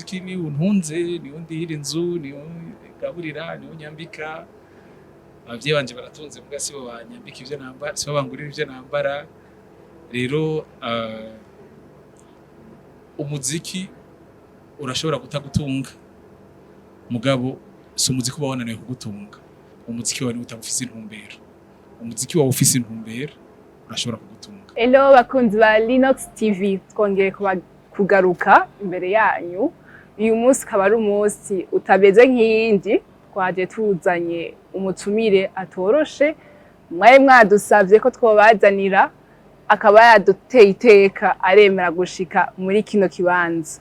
Umuziki ni untunze, ni undihira inzu, ni ungaburira, ni unyambika. Abavyeyi banje baratunze, muga sibo banyambika ivyo nambara, sibo bangurira ivyo nambara. Rero umuziki urashobora kutagutunga, mugabo si umuziki uba wananiwe kugutunga. Umuziki wawe niwo utaba ufise intumbero. Umuziki wawe ufise intumbero urashobora kugutunga. Hello bakunzi ba Linux TV, twongeye kugaruka imbere yanyu. Uyu munsi ukaba ari umunsi utameze nk'iyindi. Twaje tuzanye umutumire atoroshe, mwari mwadusavye ko twobazanira, akaba yaduteye iteka aremera gushika muri kino kibanza.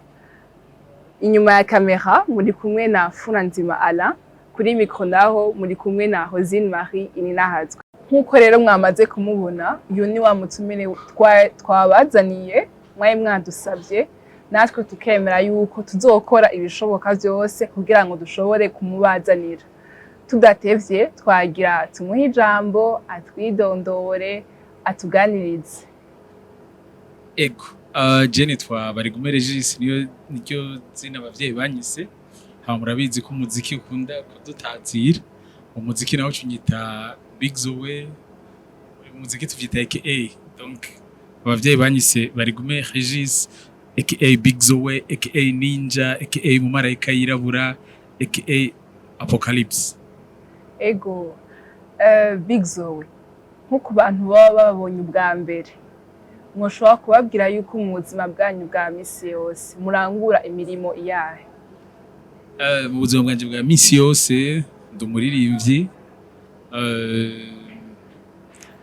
Inyuma ya kamera muri kumwe na Funanzima Alain, kuri mikro naho muri kumwe na Rosine Marie Ininahazwe. Nk'uko rero mwamaze kumubona, uyu ni wa mutumire twabazaniye mwari mwadusavye, natwe tukemera yuko tuzokora ibishoboka vyose kugira ngo dushobore kumubazanira. Tudatevye, twagira tumuhe ijambo, atwidondore, atuganirize. Ego, je nitwa Barigume Regis, niyo niryo zina abavyeyi banyise. Hama murabizi ko umuziki ukunda kudutazira. Umuziki nawo ucunyita Big Zoe, umuziki tuvyita AKA. Donc abavyeyi banyise Barigume Regis aka Big Zoe aka Ninja aka Mumarayika yirabura aka Apocalypse. Ego, Big Zoe, nko ku bantu baba bababonye ubwa mbere, mwoshobora kubabwira yuko mu buzima bwanyu bwa misi yose murangura imirimo iyahe? Mu buzima bwanje bwa misi yose ndi umuririmbyi,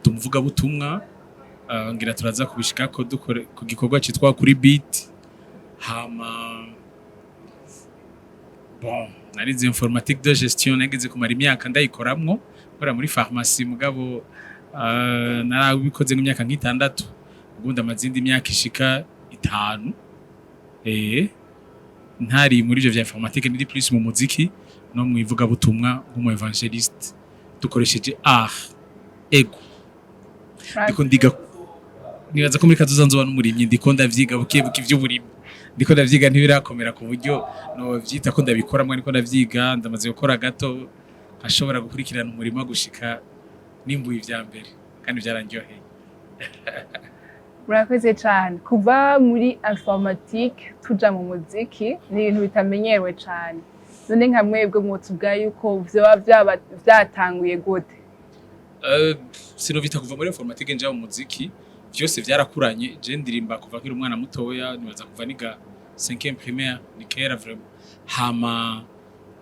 ndi umuvugabutumwa, ngira turaza kubishikako dukore ku gikorwa citwa Kuri Beat. Hama bon, narize informatique de gestion, nageze kumara imyaka ndayikoramwo, nkora muri pharmacie, mugabo narabikoze nk'imyaka nk'itandatu, ubundi amaze indi myaka ishika 5 ntari muri ivyo vya informatique, ndi plus mu muziki no mu ivugabutumwa nk'umu évangéliste dukoresheje art. Ego, ndiko ndiga, nibaza ko muri kazoza nzoba n'umurimyi. Ndiko ndavyiga buke buke ivy'uburimyi, ndiko ndavyiga, ntibirakomera ku buryo no vyita ko ndabikoramwo. Ndiko ndavyiga, ndamaze gukora gato, nkashobora gukurikirana umurima gushika nimbuye ivya mbere, kandi vyarandyoheye. Murakoze cyane. Kuva muri informatique tuja mu muziki ni ibintu bitamenyerewe cyane. None nka mwebwe mwotubwira yuko vyoba vyaba vyatanguye gute? Sinovita kuva muri informatique nja mu muziki, vyose vyarakuranye. Je ndirimba kuva nkiri umwana mutoya, nibaza kuva niga 5e primaire, ni kera vraiment. Hama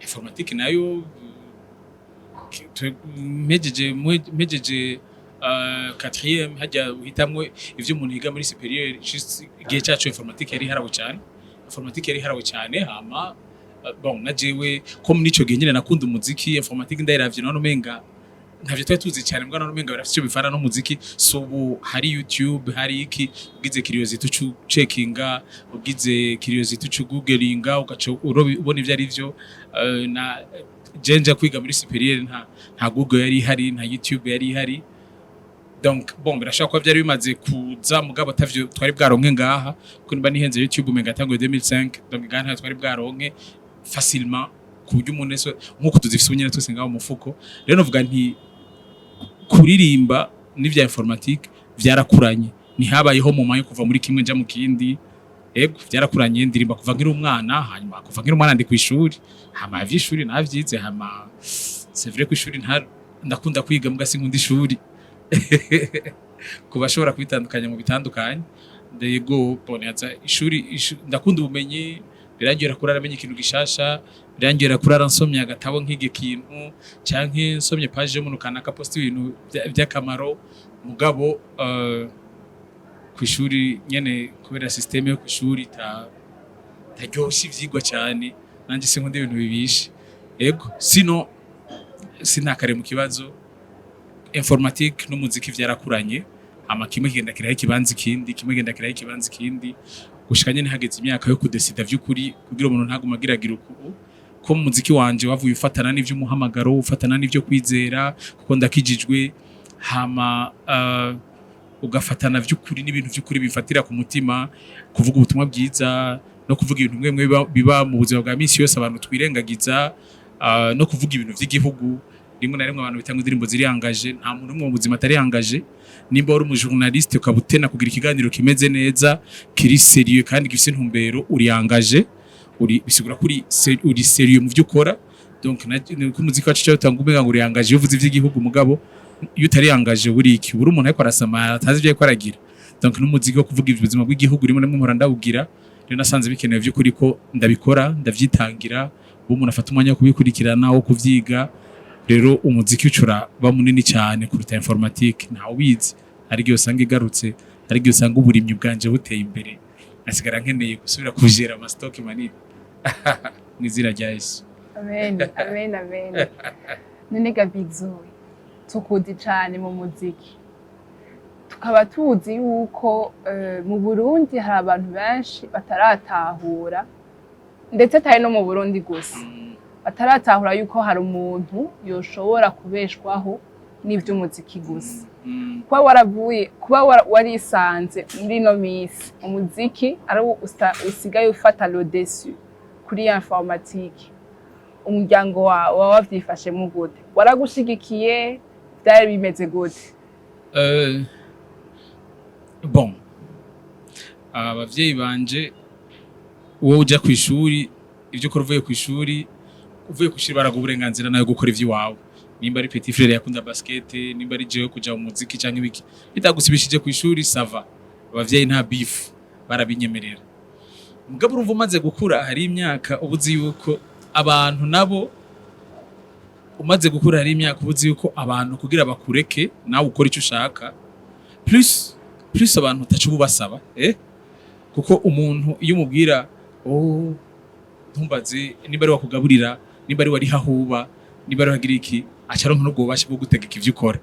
informatique nayo mpejeje 4e, hajya uhitamwo ivyo umuntu yiga muri supérieur. Juste igihe cacu informatique yari iharawe cyane, informatique yari iharawe cyane. Hama bon, na jewe ko muri ico gihe nyene nakunda umuziki, informatique ndayiravye none umenga ntavyo twari tuzi cyane, mbwa none umenga birafite icyo bifana n'umuziki. So ubu hari YouTube, hari iki, ugize curiosity ucu checkinga, ugize curiosity ucu googlinga, ugaca ubona ivyo ari vyo. Na je nja kwiga muri supérieur nta Google yari ihari, nta YouTube yari ihari. Donc bon, birashobora kuba byari bimaze kuza, mugabo atavyo twari bwaronke ngaha, kuko niba nihenze YouTube umenga yatanguye 2005. Donc ngaha ntayo twari bwaronke facilement ku buryo umuntu wese nkuko tuzifise ubu nyene twese ngaho mu mufuko. Rero novuga nti kuririmba n'ivya informatique vyarakuranye, ntihabayeho mu yo kuva muri kimwe nja mu kindi. Ego, vyarakuranye. Ndirimba kuva nkiri umwana, hanyuma kuva nkiri umwana ndi kw'ishuri, hama ivy'ishuri navyize. Hama c'est vrai ko ishuri nta ndakunda kwiga, mbwa sinkunda ishuri, ku bashobora kubitandukanya mu bitandukanye. Ndego boneza ishuri, ndakunda ubumenyi, birangera kurara amenya ikintu gishasha, birangera kurara nsomye agatabo nk'iga ikintu canke nsomye page y'umuntu kanaka posta ibintu vy'akamaro. Mugabo kw'ishuri nyene, kubera système yo kw'ishuri taryosha ivyigwa cyane, nanje sinkunda ibintu bibishe. Ego, sino sinakare mu kibazo. Informatique n'umuziki vyarakuranye, hama kimwe kigenda kiraha ikibanza ikindi, kimwe kigenda kiraha ikibanza ikindi, gushika nyene hageze imyaka yo kudesida vy'ukuri, kugira umuntu ntaguma agiragira uku ko umuziki wanje wavuye ufatana n'ivy'umuhamagaro, ufatana n'ivyo kwizera, kuko ndakijijwe. Hama ugafatana vy'ukuri n'ibintu vy'ukuri bifatira ku mutima, kuvuga ubutumwa bwiza no no kuvuga ibintu bimwe biba mu buzima bwa misi yose abantu twirengagiza, no kuvuga ibintu vy'igihugu. Rimwe na rimwe abantu bitanga indirimbo ziri engagées. Nta muntu umwe mu buzima atari engagé. Nimba wari umujournaliste, ukaba utena kugira ikiganiro kimeze neza, kiri sérieux kandi gifise intumbero, uri engagé, uri bisigura ko uri sérieux mu vyo ukora. Donc ko umuziki wacu cyo utanga umenga ngo uri engagé iyo uvuze ivy'igihugu, mugabo iyo utari engagé buri iki? Buri umuntu ariko arasamara, atazi ivyo ariko aragira. Donc n'umuziki wo kuvuga ubuzima bw'igihugu rimwe na rimwe mpora ndawugira. Rero nasanze bikenewe vy'ukuri ko ndabikora, ndavyitangira, ubu umuntu afata umwanya wo kubikurikirana, wo kuvyiga. Rero umuziki ucura ba munini cyane kuruta informatique. Ntawe ubizi, hari igihe usanga igarutse, hari igihe usanga uburimyi bwanje buteye imbere, asigara nkeneye gusubira kujera ama stock manini, mu izina rya Yesu. Amen, amen, amen. None ga Big Zoe, tukuzi cane mu muziki, tukaba tuzi yuko mu Burundi hari abantu benshi bataratahura, ndetse atari no mu Burundi gusa, bataratahura yuko hari umuntu yoshobora kubeshwaho n'ivy'umuziki gusa. Kuba waravuye, kuba warisanze muri ino misi umuziki ari wo usigaye ufata le dessus kuri informatique, umuryango wawe waba wavyifashemo gute? Waragushigikiye? Vyari bimeze gute? Bon, abavyeyi banje, wowe uja kw'ishuri, ivyo ukora uvuye kw'ishuri, baraguha uburenganzira nawe gukora ivy'iwawe. Nimba ari petit frère yakunda basket, nimba ari jewe kuja mu muziki canke ibiki, bitagusibishije kw'ishuri, ça va. Abavyeyi nta beef, barabinyemerera. Mugabo urumva, umaze gukura hari imyaka uba uzi yuko abantu nabo, umaze gukura hari imyaka uba uzi yuko abantu kugira bakureke nawe ukora icyo ushaka, plus abantu utaca ubasaba, kuko umuntu iyo umubwira: "Oh, ntumbaze", nimba ari wakugaburira, nimba ari wari hahuba, nimba ari wagira iki, aca aronka n'ubwo bubasha bwo gutegeka ivyo ukora.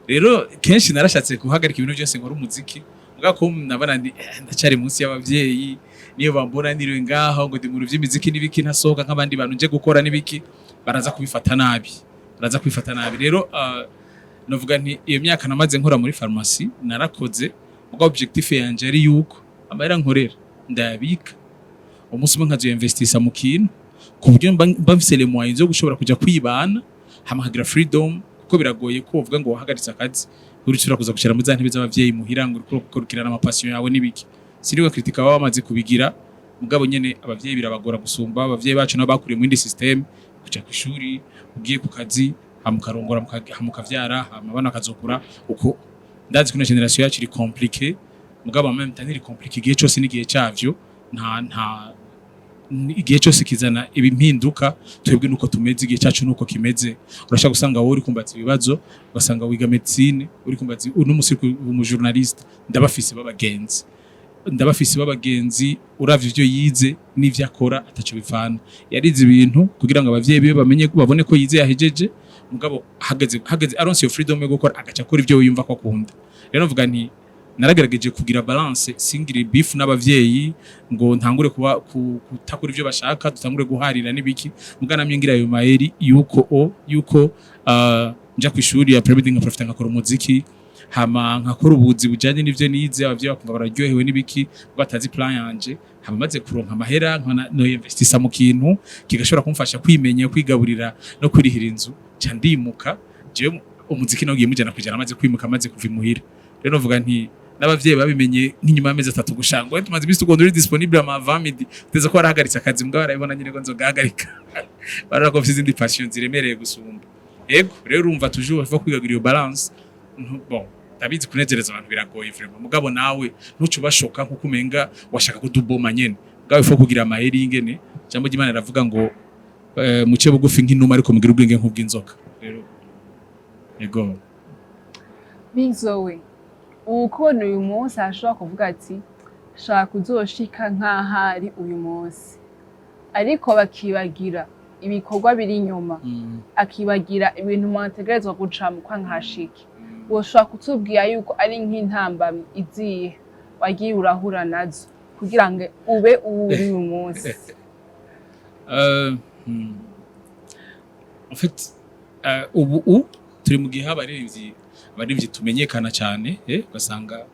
Rero kenshi narashatse guhagarika ibintu byose nkora umuziki, mugabo ko nabona ndi ndacari munsi y'abavyeyi, niyo bambona niriwe ngaho ngo ndi mu bintu vy'imiziki n'ibiki, ntasohoka nk'abandi bantu nje gukora n'ibiki, baraza kubifata nabi, baraza kubifata nabi. Rero novuga nti iyo myaka namaze nkora muri farumasi, narakoze, mugabo objectif yanje ari yuko amahera nkorera ndayabika, umunsi umwe nkazoinvestisa mu kintu ku buryo mba mfise les moyens zo gushobora kuja kwibana, hama nkagira freedom, kuko biragoye ko uvuga ngo wahagaritse akazi uri ushobora kuza gushira muri za ntebe z'abavyeyi muhira ngo uriko ukurikirana ama passion yawe n'ibiki. Siriwe kritika baba bamaze kubigira, mugabo nyene abavyeyi birabagora gusumba. Abavyeyi bacu nabo bakuriye mu yindi système: kuja kw'ishuri, ugiye ku kazi, hama ukarongora, hama ukavyara, hama abana bakazokura uko. Ndazi ko ino génération yacu iri compliqué, mugabo en même temps ntiri compliqué. Igihe cose n'igihe cavyo, nta igihe cyose kizana ibimpinduka. Twebwe nuko tumeze, igihe cyacu nuko kimeze. Urashaka gusanga wowe uri kumbatsa ibibazo, ugasanga wiga médecine, uri kumbatsa uno musi uri journaliste. Ndabafise b'abagenzi, ndabafise b'abagenzi, uravye ivyo yize n'ivyo akora ataco bivana. Yarize ibintu kugira ngo abavyeyi biwe bamenye, babone ko yize, yahejeje, mugabo hageze aronse iyo freedom yo gukora, agaca akora ivyo yumva ko akunda. Rero mvuga nti naragerageje kugira balance, singire beef n'abavyeyi ngo ntangure kuba kutakora ivyo bashaka, dutangure guharira n'ibiki. Muga namye ngira ayo mayeri yuko nja kw'ishuri ya après-midi, nkaprofita nkakora umuziki, hama nkakora ubuzi bujanye n'ivyo nize, abavyeyi bakumva bararyohewe n'ibiki, ngo batazi plan yanje. Hama maze kuronka amahera, nkana no investisa mu kintu kigashobora kumfasha kwimenya, kwigaburira no kwirihira inzu, ca ndimuka. Jewe umuziki nawugiye mujana kwijana maze kwimuka, maze kuva imuhira. Rero novuga nti n'abavyeyi babimenye nk'inyuma y'amezi 3 gushanga: "Tumaze imisi tugomba uri disponible ama avant-midi, uteze ko warahagaritse akazi." Mbwa barabibona nyine ko nzogahagarika, barabona ko mfise izindi passion ziremereye gusumba. Ego rero, urumva, toujours faut kwigagira iyo balance. Bon, ndabizi kunezereza abantu biragoye vraiment, mugabo nawe ntuce ubashoka nkuko umenga washaka kuduboma nyene. Mugabo il faut kugira amaheri y'ingene ijambo ry'Imana riravuga ngo muce bugufi nk'inuma, ariko mugire ubwenge nk'ubw'inzoka. Rero ego. Big Zoe, ukubona uyu munsi ashobora kuvuga ati: "Shaka uzoshika nk'ahari uyu munsi", ariko bakibagira ibikorwa biri inyuma, akibagira ibintu mwategerezwa gucamo kwa nkashike. Woshobora kutubwira yuko ari nk'intambamyi izihe wagiye urahura nazo kugira ngo ube uwo uri uyu munsi? En fait, ubu turi mu gihe abaririmbyi tumenyekana cyane, ugasanga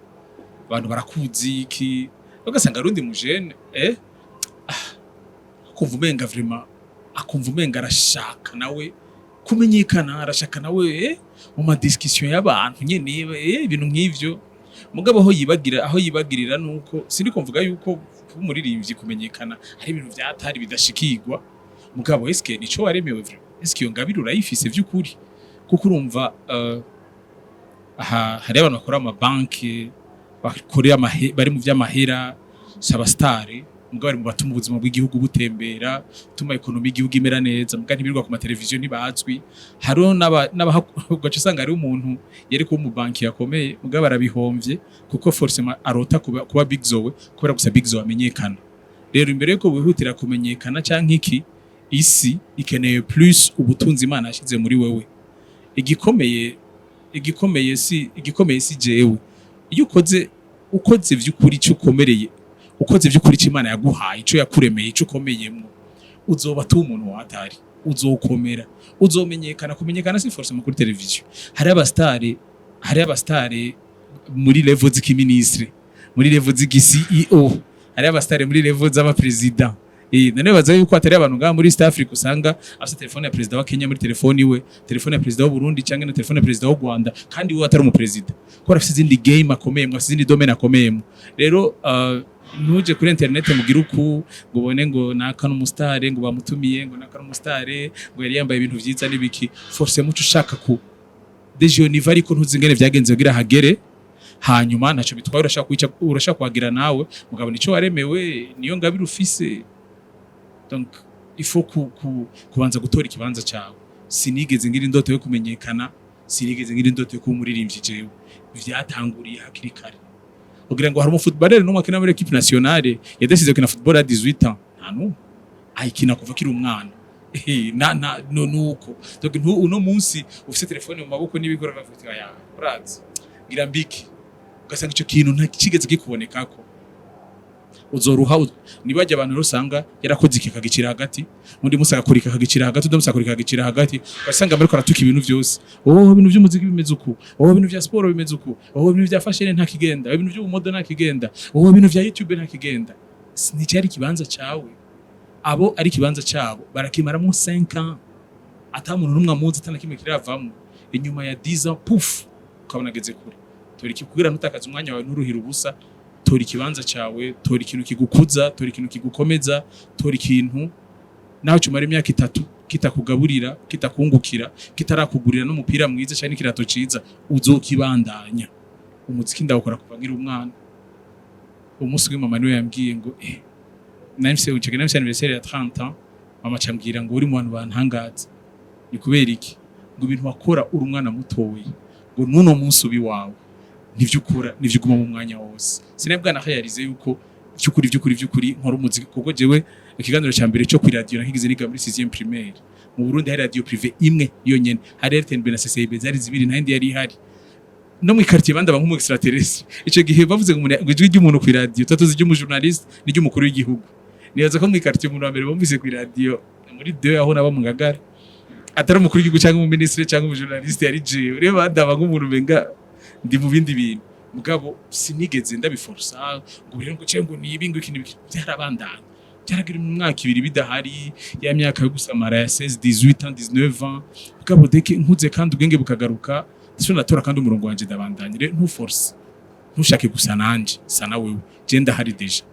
abantu barakuzi iki, ugasanga arundi mujene Akumva umenga vraiment, akumva umenga arashaka nawe kumenyekana, arashaka nawe mu ma discussion y'abantu nyene, ibintu nk'ivyo. Mugabo aho yibagirira nuko sindiko mvuga yuko kuba umuririmbyi, kumenyekana ari ibintu vyatari bidashikirwa. Mugabo eske nico waremewe vraiment? Eske iyo ngabire urayifise vy'ukuri? Kuko urumva, aha hari abantu bakora ama banki, bakorera bari mu vy'amahera, si aba star, mugabo bari mu batuma ubuzima bw'igihugu butembera, tuma économie y'igihugu imera neza, mugabo ntibirirwa ku mateleviziyo, ntibazwi. Hariho ugaca usanga hariho umuntu yari kuba umubanki yakomeye, mugabo arabihomvye kuko forcément arota kuba Big Zoe, kubera gusa Big Zoe amenyekana. Rero imbere yuko wihutira kumenyekana canke iki, isi ikeneye plus ubutunzi Imana yashize muri wewe. Igikomeye si jewe. Iyo ukoze vy'ukuri icyo ukomereye, ukoze vy'ukuri icyo Imana yaguhaye, icyo yakuremeye, icyo ukomeyemwo, uzoba tu umuntu watari, uzokomera, uzomenyekana. Kumenyekana si forcément kuri televiziyo. Hari aba star muri level z'ikiministre, muri level z'igi CEO, hari aba star muri level z'abapresident. None baza yuko atari abantu ngaha muri East Africa usanga afite telefone ya president wa Kenya muri telefone iwe, telefone ya president w'u Burundi cyangwa na telefone ya president w'u Rwanda, kandi we atari umupresident, ko afite izindi game akomeyemo, afite izindi domaine akomeyemo. Rero ntuje kuri internet mugire uku ngo ubone ngo naka n'umu star, ngo bamutumiye, ngo naka n'umu star, ngo yari yambaye ibintu vyiza n'ibiki. Force muco ushaka ku déjà iyo niveau, ariko ntuzi ingene vyagenze kugira hagere. Hanyuma ntacyo bitwaye, urashaka kwica, urashaka kuhagira nawe, mugabo nico waremewe, niyo ngabire ufise. Donc il faut kubanza gutora ikibanza cyawe. Sinigeze ngira indoto yo kumenyekana, sinigeze ngira indoto yo kuba umuririmbyi. Jewe vyatanguriye hakiri kare. Kugira ngo hari umu footballeur n'umwe akina muri équipe nationale yadécidé gukina football à 18 ans? Nta n'umwe. Ayikina kuva akiri umwana. Na no nuko donc uno munsi ufise telefone mu maboko n'ibikora, bavuga ya urazi ngira mbiki, ugasanga ico kintu nta kigeze kikubonekako. Uzoruha. Nibajya abantu rero usanga yarakoze iki akagicira hagati, undi musi agakora iki akagicira hagati, undi musi akora iki akagicira hagati, ugasanga bariko aratuka ibintu vyose: "Oh, ibintu vy'umuziki bimeze uku, oh, ibintu vya sport bimeze uku, oh, ibintu vya fashion nta kigenda, ibintu vy'ubumodo nta kigenda, oh, ibintu vya YouTube nta kigenda." Nticyari ikibanza cawe. Abo ari ikibanza cabo barakimaramwo 5 ans ata muntu n'umwe amuzi, ata na kimwe kiravamwo. Inyuma ya 10 ans, puf, ukabona ageze kure. Tora iki kugira ntutakaze umwanya wawe, nturuhire ubusa. Tora ikibanza cyawe, tora ikintu kigukuza, tora ikintu kigukomeza, tora ikintu nawe cumara imyaka 3 kitakugaburira, kitakungukira, kitarakugurira n'umupira mwiza cyangwa n'ikirato ciza, uzokibandanya. Umuziki ndawukora kuva nkiri umwana. Umunsi umwe mama niwe yambwiye ngo nari mfise icyo gihe, nari mfise anniversaire ya 30 ans. Mama acambwira ngo: "Uri mu bantu bantangaza." Ni kubera iki? Ngo ibintu wakora uri umwana mutoyi, ngo n'uno munsi ubi wawe nivyo ukora, nivyo uguma mu mwanya wose. Sinabwa na réalisé yuko vy'ukuri nkora umuziki, kuko jewe ikiganiro ca mbere cyo kuri radio nakigize niga muri 6e primaire. Mu Burundi hari radio privée imwe yonyene, hari RTNB na CCB, zari zibiri, nta yindi yari ihari. No mu quartier bandi aba nk'umu extraterrestre. Ico gihe bavuze ngo ngo ijwi ry'umuntu ku radio, tatuzi ry'umu journaliste n'iry'umukuru w'igihugu. Nibaza ko mu quartier umuntu wa mbere bumvise ku radio muri deux aho naba mu Ngagara atari umukuru w'igihugu cyangwa umuministre cyangwa umujournaliste, yari jewe. Rero bandaba nk'umuntu umenga ndi mu bindi bintu. Mugabo sinigeze ndabiforsa ngo rero ngo ngo nibi, ngo iki n'ibiki. Byarabandanya, byaragira mu mwaka 2 bidahari, ya myaka yo gusamara ya 16, 18 ans, 19 ans. Mugabo dès que nkuze kandi ubwenge bukagaruka, ndetse natora kandi umurongo wanje, ndabandanya. Rero ntuforce, ntushake gusa nanje, sa na wewe, je ndahari déjà.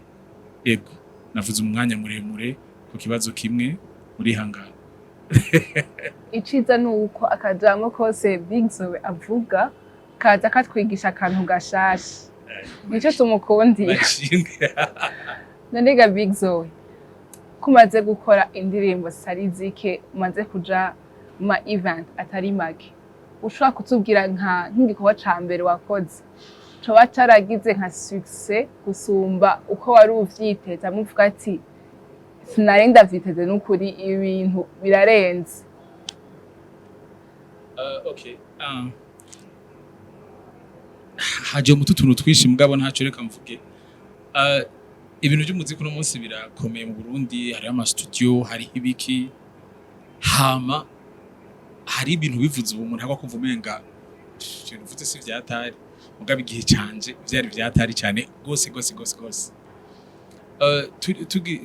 Ego, navuze umwanya muremure ku kibazo kimwe, urihangana. Iciza ni uko akajambo kose Big Zoe avuga kaza katwigisha akantu gashasha, nico tumukundira. Bashinge. None ga Big Zoe, ko umaze gukora indirimbo zitari zike, umaze kuja mu ma event atari make, ushobora kutubwira nk'igikorwa ca mbere wakoze coba caragize nka succès gusumba uko wari uvyiteze, amuvuga ati: "Sinari ndavyiteze, n'ukuri ibi bintu birarenze"? Okay. Haje mu tutuntu twinshi, mugabo ntaco, reka mvuge. Ibintu by'umuziki uno munsi birakomeye mu Burundi, hariho ama studio, hariho ibiki, hama hari ibintu bivuze ubu umuntu agwa kumva umenga ibintu uvuze si vyatari, mugabo igihe canje vyari vyatari cyane gose gose gose gose.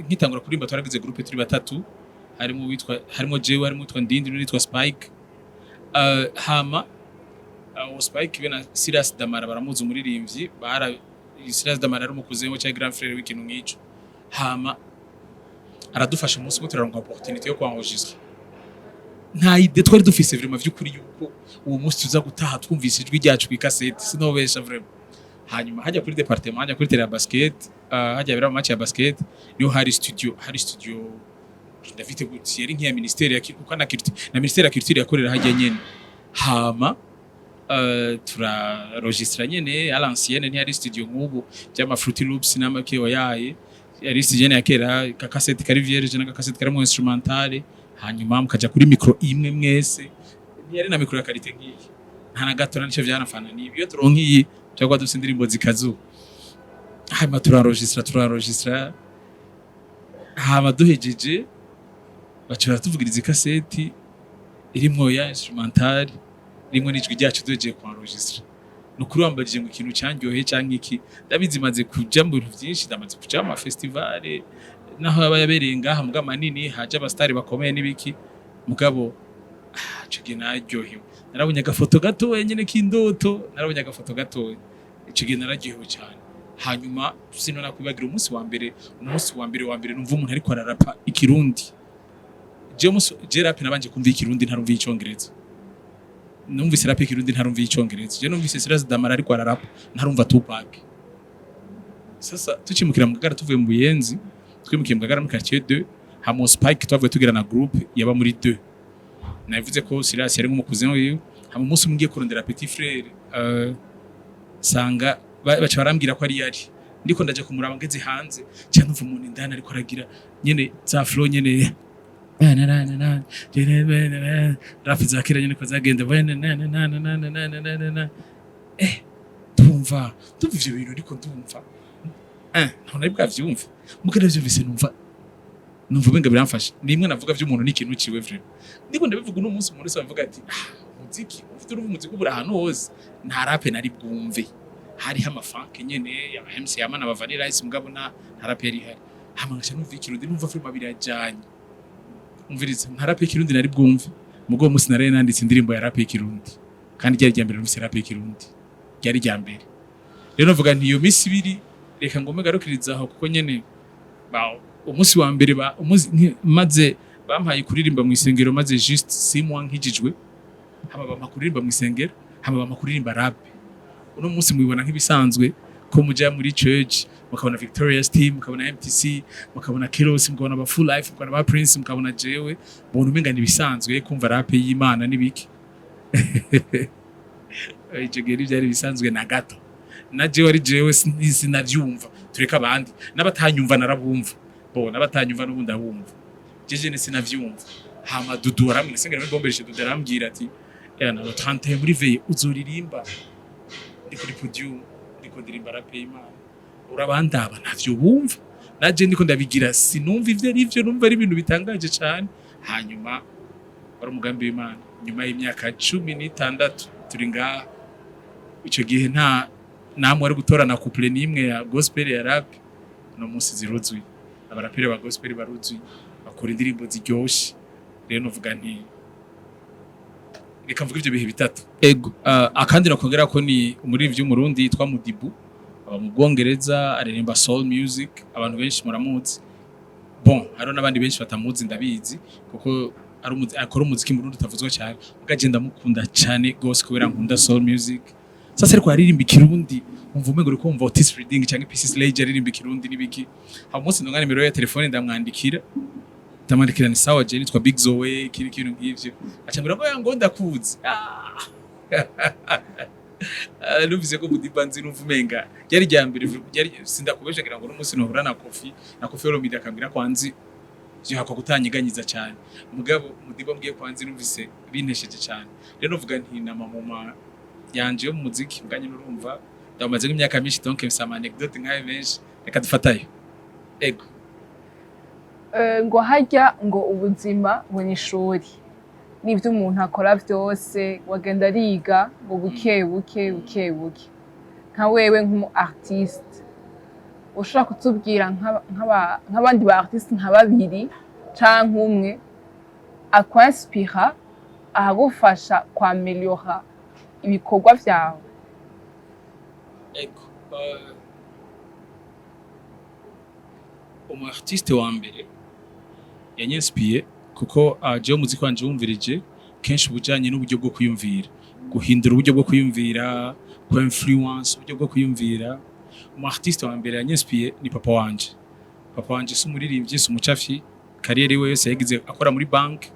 Nkitangura kuririmba twaragize groupe turi batatu, harimo witwa, harimo jewe, harimo witwa Ndindi n'uwitwa Spike. Hama uwo Spike be na Silas Damara baramuzi, umuririmbyi bara Silas Damara ari umukuze we cyangwa grand frère w'ikintu nk'ico. Hama aradufasha, umunsi umwe turaronka opportunité yo kwenregistra. Nta idée twari dufise vraiment vy'ukuri yuko uwo munsi tuza gutaha twumvise ijwi ryacu kw'ikasete, sinobesha vraiment. Hanyuma hajya kuri département, hajya kuri terrain ya basket, hajya bera match ya basket, niho hari studio. Hari studio ndafite gutya, yari nk'iya ministère ya kuko na culture, na ministère ya culture yakorera hajya nyene. Hama turaregistra nyene à l'ancienne. Ntiyari studio nk'ubu by'ama Fruity Loops n'amakewa yaye, yari studio nyene ya kera, ka cassette kari vierge n'aka cassette karimo instrumentale. Hanyuma mukaja kuri micro imwe mwese, ntiyari na micro ya qualité nk'iyi nta na gato, nico vyanafana nibi. Iyo turonka iyi cyangwa dufise indirimbo zikazuba. Hanyuma turaregistra, hama duhejeje baca baratuvugiriza ikaseti irimwo ya instrumental, irimwo n'ijwi ryacu duhejeje kuenregistra. Ni ukuri wambajije ngo ikintu cyanryoheye canke iki, ndabizi maze kuja mu bintu vyinshi, ndamaze kuja mu mafestival naho yaba yabereye ngaha muga manini, haje abastari bakomeye n'ibiki, mugabo ico gihe nararyohewe, narabonye agafoto gatoya nyene k'indoto, narabonye agafoto gatoya. Ico gihe nararyohewe cyane. Hanyuma sino nakwibagira umunsi wa mbere, umunsi wa mbere wa mbere numva umuntu ariko ararapa ikirundi. Je umunsi je rap nabanje kumva ikirundi, ntarumva icongereza. Numvise rap ikirundi, ntarumva icongereza. Je numvise Silas Damara ariko ararapa, ntarumva Tupac. Sasa tukimukira mu Ngagara, tuvuye mu Buyenzi, twimukiye mu Ngagara muri quartier 2. Hama Spike twavuye tugira na groupe yaba muri 2. Navuze ko Silas yari nk'umukuze wiwe. Hama umunsi umwe ngiye kurondera petit frère, sanga baca barambwira ko ari yari, ndiko ndaje kumuraba, ngeze hanze cyane numva umuntu indani ariko aragira nyene za flow nyene rap za kera nyene ko zagenda. Ndumva ivyo bintu, ariko ndumva ntabwo nari bwavyumve, muga navyumvise numva umenga biramfasha. Nimwe navuga vy'umuntu n'ikintu ciwe vraiment. Ndiko ndabivuga uno munsi, umuntu wese avuga ati: "Ah, umuziki ufite, urumva umuziki ubura ahantu hose." Nta rap nari bwumve, hariho amafunk nyene ya MC Yamana, ba Vanilla Ice, mugabo nta rap yari ihari. Hama ngaca numva ikirundi, numva film birajanye. Umviriza, nta rap y'ikirundi nari bwumve. Mugo uwo munsi nari nanditse indirimbo ya rap y'ikirundi, kandi ryari rya mbere numvise rap y'ikirundi, ryari rya mbere. Rero navuga nti iyo minsi ibiri reka ngome garukiriza aho, kuko nyene umunsi wa mbere maze bampaye kuririmba mu isengero, maze juste 6 mois nkijijwe, hama bampa kuririmba mu isengero, hama bampa kuririmba rap. Uno munsi mubibona nk'ibisanzwe ko muja muri church mukabona Victorious Team, mukabona MTC, mukabona Keros, mukabona ba Full Life, mukabona ba Prince, mukabona jewe, mubona umenga nibisanzwe kumva rap y'Imana n'ibiki. Ico gihe ntivyari bisanzwe na gato. Na jewe ari jewe sinavyumva, tureka abandi. N'abatanyumva narabumva bo, n'abatanyumva n'ubundi abumva jeje ne sinavyumva. Hama Dudu arambwira, sengera muri bombereshe, Dudu arambwira ati: "Yana le 31 muri veille uzoririmba." Ndi kuri podium ndiko ndirimba rap y'Imana, urabandaba ntavyo bumva, naje ndiko ndabigira sinumva ivyo ari vyo, numva ari ibintu bitangaje cane. Hanyuma wari umugambi w'Imana, nyuma y'imyaka 16 turi ngaha. Ico gihe nta namwe ari gutorana couplet n'imwe ya gospel ya rap. No munsi ziruzuye, abaraperi ba gospel baruzuye, bakora indirimbo ziryoshe. Rero novuga nti reka mvuge ivyo bihe bitatu. Ego, akandi nakongera ko ni umuririmbyi w'Umurundi yitwa Mudibu, aba mu Bwongereza, aririmba soul music. Abantu benshi muramuzi. Bon, hariho n'abandi benshi batamuzi, ndabizi, kuko ari akora umuziki mu Burundi utavuzwa cyane. Muga je ndamukunda cyane gose kubera nkunda soul music. Sasa ariko aririmba ikirundi, umva umengo uriko wumva Otis Redding cyangwa PC Sledge aririmba ikirundi n'ibiki. Hama umunsi ndonga nimero ya telefone, ndamwandikira ni: "Sawa, je nitwa Big Zoe," kiri kintu nk'ivyo. Aca ambwira ngo: "Ngo ndakuzi." Ah, numvise ko Mudiba nzi, numva umenga ryari rya mbere, ryari sindakubesha. Ngira ngo n'umunsi nohura na Koffi Olomide akambwira ko anzi, vyihakwa kutanyiganyiza cyane. Mugabo Mudiba mbwiye ko anzi, numvise bintesheje cyane. Rero novuga nti na mama yanje yo mu muziki mbwanye, n'urumva ndamaze nk'imyaka myinshi, donc mfise ama anecdote nkayo menshi. Reka dufatayo. Ego. Ngo harya ngo ubuzima ngo ni ishuri, n'ibyo umuntu akora byose wagenda ariga ngo buke buke buke buke. Nka wewe nk'umu artiste Ushobora kutubwira nk'abandi ba artiste nka babiri canke umwe akwinspira, ahagufasha kwameliora ibikorwa vyawe? Ego. Umu artiste wa mbere yanyinspiye, kuko jewe umuziki wanje wumvirije kenshi ubujanye n'uburyo bwo kwiyumvira, guhindura uburyo bwo kwiyumvira, ku influence uburyo bwo kwiyumvira. Umu artiste wa mbere yanyinspiye ni papa wanje. Papa wanje si umuririmbyi, si umucafi, carrière we yose yagize akora muri banki.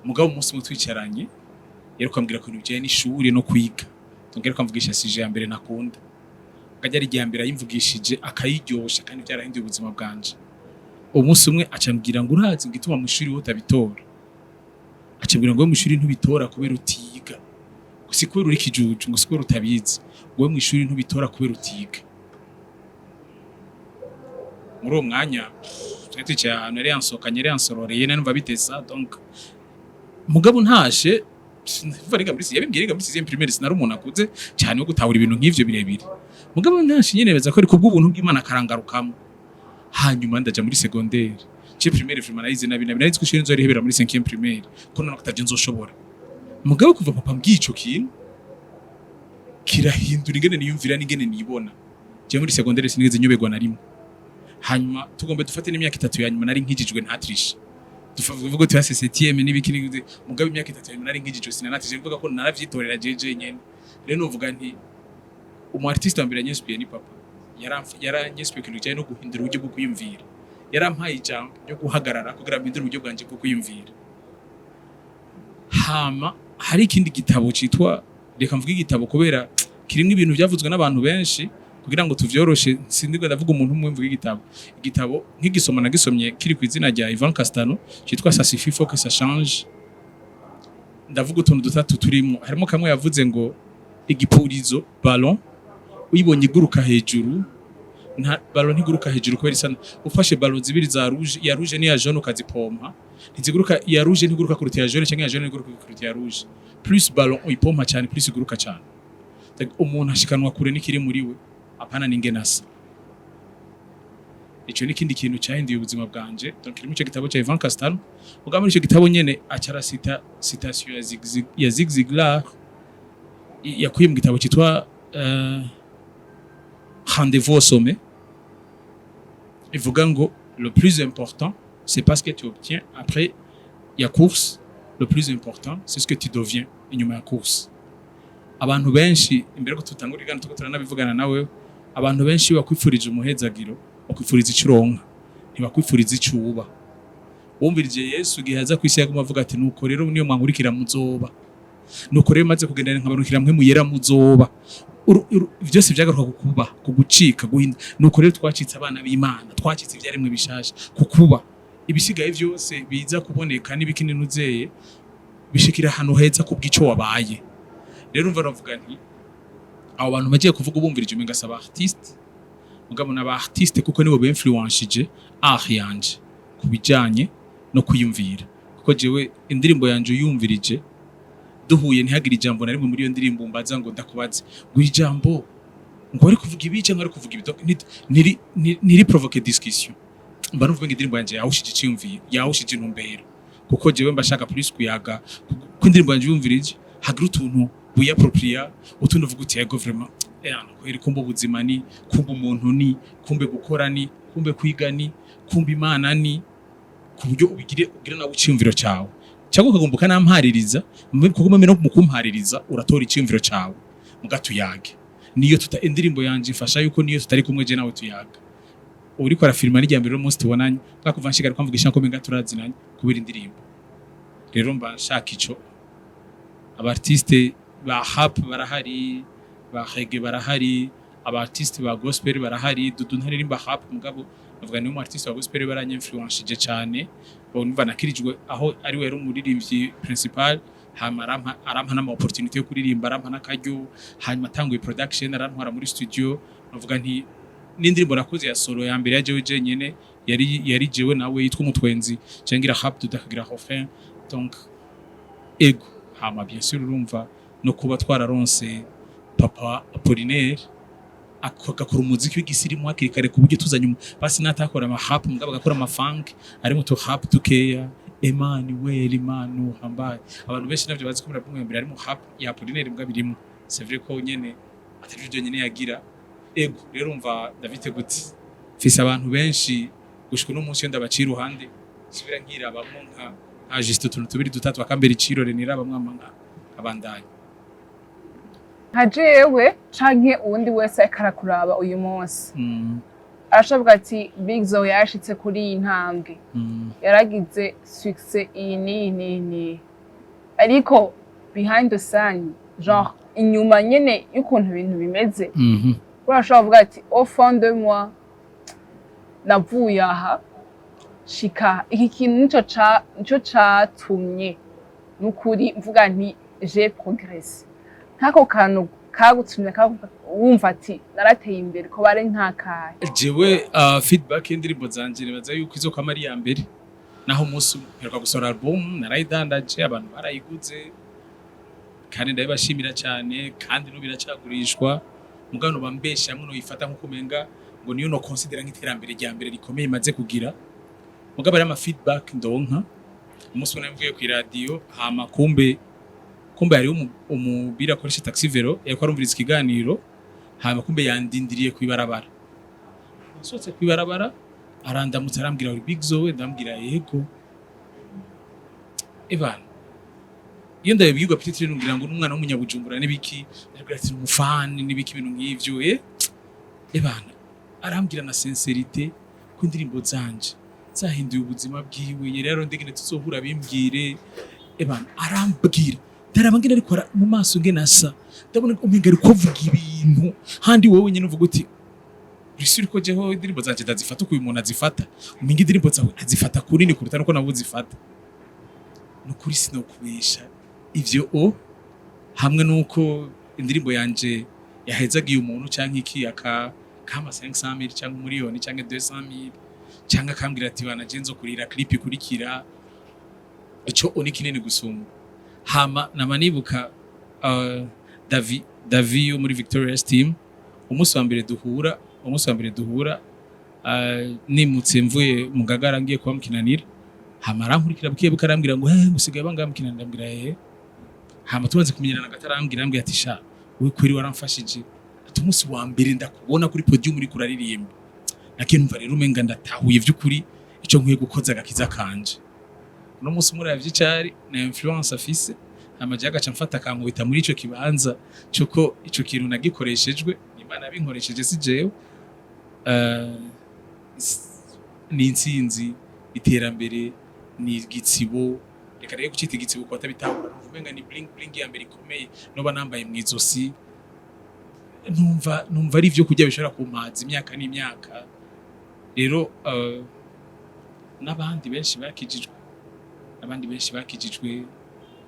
Mugabo umunsi umwe twicaranye, yariko ambwira ku bintu bijanye n'ishuri no kwiga. Donc yariko amvugisha sujet ya mbere nakunda, akajya ari irya mbere ayimvugishije akayiryosha, kandi byarahinduye ubuzima bwanje. Umunsi umwe acambwira ngo: "Urazi ngo ituma mu ishuri wowe utabitora?" Acambwira ngo: "Wowe mu ishuri ntubitora kubera utiga, ngo si kubera uri kijuju, ngo si kubera utabizi, ngo wowe mu ishuri ntubitora kubera utiga." Muri uwo mwanya twari twicaye ahantu, yari yansohokanye, yari yansororeye, nari numva bitesa. Donc mugabo ntashe, sinumva niga muri, yabimbwiye niga muri sixième primaire, sinari umuntu akuze cyane wo gutahura ibintu nk'ivyo birebire. Mugabo ntashe nyene beza ko ari kubw'ubuntu bw'Imana karangarukamo. Hanyuma ndaja muri secondaire. Ce primaire vraiment nayize nabi nabi, nari nzi ko ishuri nzorihebera muri 5e primaire, ko none atavyo nzoshobora. Mugabo kuva papa mbwiye ico kintu, kirahindura ingene niyumvira n'ingene nibona. Je muri secondaire sinigeze nyoberwa na rimwe. Hanyuma tugomba dufate n'imyaka 3 ya nyuma nari nkijijwe, ntatrishe. Tuvuga tuya septième n'ibiki n'ibiki, mugabo imyaka 3 ya nyuma nari nkijijwe, sinanatrishe, mvuga ko naravyitorera jeje nyene. Rero novuga nti umu artiste wa mbere yanyinspiye ni papa. Yaranyinspiye ikintu kijanye no guhindura uburyo bwo kwiyumvira. Yarampaye ijambo ryo guhagarara kugira mpindure uburyo bwanje bwo kwiyumvira. Hama hari ikindi gitabo citwa, reka mvuge igitabo kubera kirimwo ibintu byavuzwe n'abantu benshi, kugira ngo tuvyoroshe, sindirwa ndavuga umuntu umwe, mvuga igitabo. Igitabo nk'igisoma nagisomye kiri ku izina rya Ivan Castano, citwa "Ça suffit, faut que ça change". Ndavuga utuntu dutatu turimo. Harimo kamwe yavuze ngo igipurizo, ballon, uyibonye iguruka hejuru, nta ballon ntiguruka hejuru kubera isa. Ufashe ballon zibiri za rouge, ya rouge n'iya jaune, ukazipompa, ntiziguruka. Iya rouge ntiguruka kuruta iya jaune, cyangwa iya jaune ntiguruka kuruta iya rouge. Plus ballon uyipompa cyane, plus iguruka cyane. Donc, umuntu ashikanwa kure n'ikiri muri we, apana n'ingene asa. Ico ni ikindi kintu cyahinduye ubuzima bwanje. Donc kiri muri ico gitabo cya Ivan Castano. Mugabo muri ico gitabo nyene aca arasita citation ya Zig Ziglar, yakuye mu gitabo cyitwa "Rendez-vous au sommet", ivuga ngo: "Le plus important, c'est pas ce que tu obtiens après ya course, le plus important, c'est ce que tu deviens inyuma ya course." Abantu benshi, imbere ko tutangura iganiro tuko turanabivugana nawe, abantu benshi bakwifurije umuhezagiro, bakwifuriza icyo uronka, ntibakwifuriza icyo uba. Wumvirije Yesu igihe aza ku isi, yaguma avuga ati: "Nuko rero niyo mwankurikira muzoba, nuko rero maze kugenda nkabarukira mwe muyera muzoba." Byose byagaruka ku kuba, ku gucika, guhinda. Nuko rero twacitse abana b'Imana, twacitse ibyaremwe bishasha ku kuba. Ibisigaye byose biza kuboneka n'ibikini nuzeye bishikira ahantu heza kubw'ico wabaye. Rero umva, navuga nti abo bantu bagiye kuvuga, ubumvirije umenga saba artiste, mugabo n'aba artiste kuko nibo binfluencije art yanje ku bijanye no kwiyumvira. Kuko jewe indirimbo yanje uyumvirije, duhuye ntihagire ijambo na rimwe muri iyo ndirimbo mbaza ngo ndakubaze ngo ijambo ngo ari kuvuga ibi cyangwa ari kuvuga ibi. Donc, ntiri provoque discussion. Mba numva ngo indirimbo yanje yawushije iciyumviro, yawushije intumbero, kuko jewe mba shaka plus kuyaga ko indirimbo yanje yumvirije hagira utuntu wiyapropria, utundi uvuga uti: "Yego, vraiment, kweri kumbe ubuzima ni kumbe, umuntu ni kumbe, gukora ni kumbe, kwiga ni kumbe, Imana ni", ku buryo ubigire ugire nawe iciyumviro cyawe, cyangwa ukagomba ukanampaririza, kuko no mu kumpaririza uratora iciyumviro cyawe muga tuyage. Niyo tuta indirimbo yanje ifasha yuko niyo tutari kumwe, je nawe tuyaga. Uriko arafilma n'irya mbere umunsi tubonanye, bwakuva nshigara kwamvugisha ko menga turazinanye kubera indirimbo. Rero mba nshaka ico. Aba artiste ba rap barahari, ba reggae barahari, aba artiste ba gospel barahari. Dudu ntaririmba rap, mugabo bavuga ni umu artiste wa gospel, baranyinfluencije cyane. Numva nakirijwe aho ari we yari umuririmbyi principal, hama arampa n'ama opportunité yo kuririmba, arampa n'akaryo. Hanyuma atanguye production, arantwara muri studio. Navuga nti n'indirimbo nakoze ya solo ya mbere ya jewe jenyene yari jewe nawe, yitwa "Umutwenzi", cengira rap, Dudu akagira refrain. Donc ego. Hama bien sûr urumva no kuba twararonse papa Apollinaire. Agakora umuziki w'igisirimu hakiri kare, ku buryo tuzanye basi natakora ama rap, mugabo agakora ama funk ari mu tu rap dukeya. Emmanuel Manu hambaye, abantu benshi navyo bazi ko muri album ya mbere harimo rap ya Apollinaire, mbwa birimo. C'est vrai ko nyene atari byo nyene yagira. Ego, rero umva David gute, mfise abantu benshi gushika uno munsi iyo ndabaciye iruhande subira nkirabamwo nka juste utuntu tubiri dutatu bakambera icirore, nirabamwo ama nka abandanya. Nka jewe canke uwundi wese ariko arakuraba uyu munsi, arashoboka ati Big Zoe yarashitse kuri iyi ntambwe, yaragize succès iyi n'iyi n'iyi n'iyi, ariko behind the scene, genre inyuma nyene y'ukuntu ibintu bimeze, urashobora kuvuga ati au fond de moi navuye aha shika iki kintu, nico catumye nukuri mvuga nti j'ai progressé. Nk'ako kantu kagutumye wumva ati narateye imbere, ko bari nk'akahe? Jewe feedback y'indirimbo zanje nibaza yuko izokwama ari iya mbere. Naho umunsi mperuka gusohora album narayidandaje, abantu barayiguze kandi ndabibashimira cyane, kandi n'ubu iracagurishwa. Mugabo noba mbesha hamwe noyifata nkuko umenga ngo niyo no considera nk'iterambere rya mbere rikomeye imaze kugira. Mugabo ari ama feedback ndonka, umunsi umwe mvuye ku radio, hama kumbe hariho umubiri akoresha taxi vélo, yariko arumviriza ikiganiro, hama kumbe yandindiriye kw'ibarabara. Nsohotse kw'ibarabara arandamutsa, arambwira: "Uri Big Zoe?" Ndambwira: "Yego." Ebana, iyo ndabibwirwa peut-être ngira ngo n'umwana w'umunyabujumbura n'ibiki, ndabwira ati umufani n'ibiki, ibintu nk'ivyo. Ebana, arambwira na sincérité ko indirimbo zanje zahinduye ubuzima bwiwe. Rero ndegene tuzohura bimbwire. Ebana, arambwira, ndaraba ngene ariko mu maso ngene asa, ndabona umenga ariko avuga ibintu handi wowe nyene uvuga uti uri ko jeho indirimbo zanje ndazifata uko uyu muntu azifata. Umenga indirimbo zawe azifata kunini kuruta nuko nawe uzifata. Nukuri sinokubesha, ivyo o hamwe nuko indirimbo yanje yahezagiye umuntu canke iki, aka kama 500,000 cyangwa umuriyoni cyangwa 200,000, cyangwa akambwira ati bana je nzokurira clip ikurikira, ico o ni kinini gusumba. Hama nama nibuka Davi yo muri Victorious Team, umunsi wa mbere duhura, nimutse mvuye mu Ngagara ngiye kuba mukinanira, hama arankurikira bukiye buke, arambwira ngo: "Eh, ngusigaye bangaha mukinanira?" Ndambwira: "Eh." Hama tumaze kumenyerana gato arambwira ati: "Sha wewe kweri waramfashije." Ati: "Umunsi wa mbere ndakubona kuri podium uriko uraririmba, nakiye numva rero umenga ndatahuye vy'ukuri ico nkwiye gukoza agakiza kanje." Uno munsi umuravye icari na influence afise, hama je agaca mfata akankubita muri ico kibanza cuko ico kintu nagikoreshejwe, Imana yabinkoresheje si jewe. Ni intsinzi, iterambere, ni igitsibo. Reka rero gucita igitsibo ku batabitahura, numva umenga ni bling bling ya mbere ikomeye noba nambaye mw'izosi. Numva ari ivyo kurya bishobora kumpaza imyaka n'imyaka. Rero n'abandi benshi bakijijwe, abandi benshi bakijijwe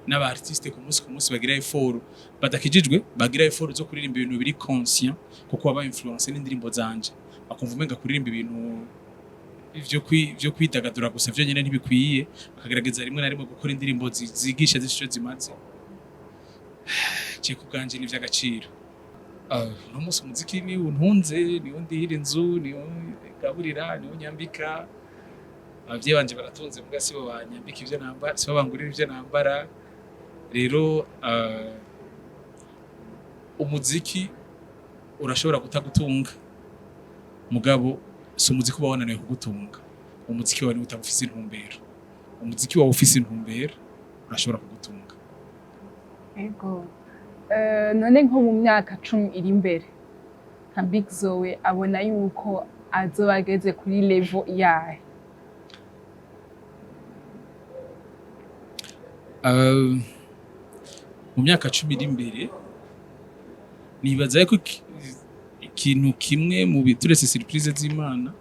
n'aba artiste ku munsi ku munsi bagira effort, badakijijwe bagira effort zo kuririmba ibintu biri conscient, kuko baba influence n'indirimbo zanje, bakumva umenga kuririmba ibintu vyo kwidagadura gusa vyo nyene ntibikwiye, bakagerageza rimwe na rimwe gukora indirimbo zigisha zifise ico zimaze. Je ku bwanje ni ivy'agaciro. Uno munsi umuziki ni untunze, niwo ndihira inzu, niwo gaburira, niwo nyambika. Abavyeyi banje baratunze, muga sibo banyambika ivyo nambara, sibo bangurira ivyo nambara. Rero umuziki urashobora kutagutunga, mugabo si umuziki uba wananiwe kugutunga. Umuziki wawe niwo utaba ufise intumbero. Umuziki wawe ufise intumbero urashobora kugutunga. Ego. None nko mu myaka 10 iri imbere, nka Big Zoe abona yuko azoba ageze kuri level yahe? Mu myaka 10 iri imbere nibaza ko ikintu kimwe mu bituretse surprise z'Imana,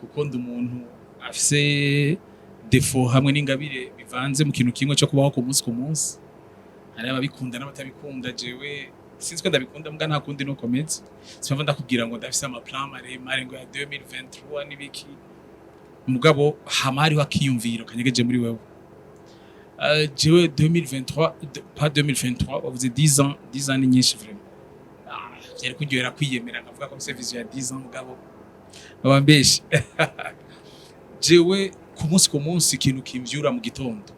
kuko ndi umuntu afise défaut hamwe n'ingabire bivanze mu kintu kimwe cyo kubaho ku munsi ku munsi. Hari ababikunda n'abatabikunda. Jewe sinzi ko ndabikunda, mbwa nta kundi nuko meze. Simpamva ndakubwira ngo ndafise ama plan maremare ngo ya 2023 n'ibiki, mugabo hama hariho akiyumviro kanyegeje muri wewe. Jewe 2023, pas 2023, wavuze 10 ans, 10 ans ni nyinshi vraiment. Byari kuryohera kwiyemera nkavuga ko mfise vision ya 10 ans, mugabo baba mbeshe. Jewe ku munsi ku munsi, ikintu kimvyura mu gitondo,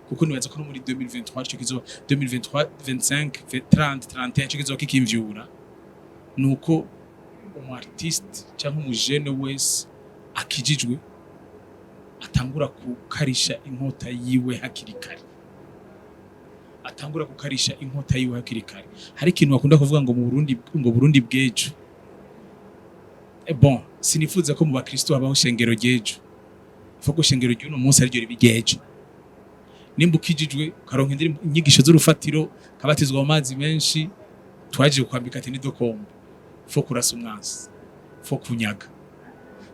kuko nibaza ko no muri 2023 ico kizoba, 2023, 25, 30, 31, ico kizoba kikimvyura, nuko umu artiste cyangwa umujene wese akijijwe atangura gukarisha inkota yiwe hakiri kare, atangura gukarisha inkota yiwe hakiri kare. Hari ikintu bakunda kuvuga ngo mu Burundi, ngo Burundi bw'ejo. Bon, sinifuza ko mu bakristo habaho shengero ry'ejo. Faut ko shengero ry'uno munsi ariryo riba iry'ejo. Nimba ukijijwe, ukaronka indirimbo, inyigisho z'urufatiro, kabatizwa mu mazi menshi, twaje kwambika ati nidokomba, faut kurasa umwansi, faut kunyaga.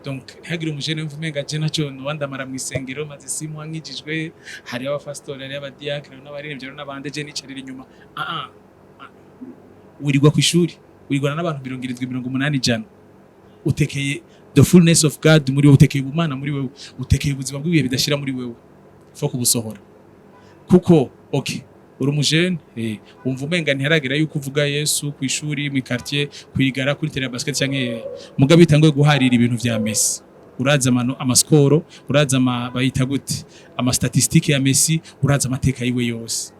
Donc ntihagire umujene wumva umenga je naco nowandamara mw'isengero, maze 6 mois nkijijwe, hariho abapasitori, hariho abadiakre n'abaririmbyi n'abandi, je nicarira inyuma. Ah ah ah. Wirirwa kw'ishuri, wirigwana n'abantu 70, 80, 100. Utekeye the fullness of God muri wewe, utekeye ubumana muri wewe, utekeye ubuzima bw'ibihe bidashira muri wewe. Faut kubusohora, kuko okay, uri umujene, wumva umenga ntiharagera yuko uvuga Yesu ku ishuri, mu quartier, kwigara kuri terrain basket, canke mugabe bitanguye guharira ibintu vya Messi. Uraza amano ama scores, uraza ama bayita gute, ama statistiques ya Messi, uraza amateka yiwe yose.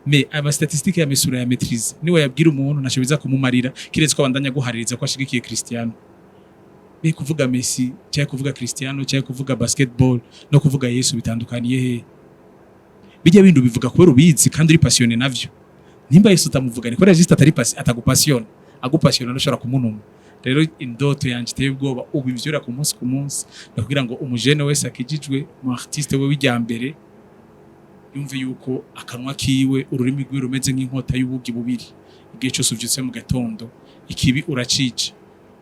Mais ama statistiques ya Messi uraya maîtrise, niwe yabwira umuntu ntaco biza kumumarira, kiretse ko abandanya guhaririza ko ashigikiye Cristiano. Mais kuvuga Messi cyangwa kuvuga Cristiano cyangwa kuvuga basketball no kuvuga Yesu bitandukaniye he? Bijya bindi ubivuga kubera ubizi kandi uri passionné navyo. Nimba Yesu utamuvuga, ni kubera juste atari atagu passionne. Agu passionne ntushobora kumunuma. Rero indoto yanje iteye ubwoba, ubu ivyura ku munsi ku munsi, ni kugira ngo umujene wese akijijwe, mu artiste we w'ijya mbere, yumve yuko akanwa kiwe, ururimi rwiwe rumeze nk'inkota y'ubugi bubiri. Igihe cyose uvyutse mu gatondo, ikibi uracica,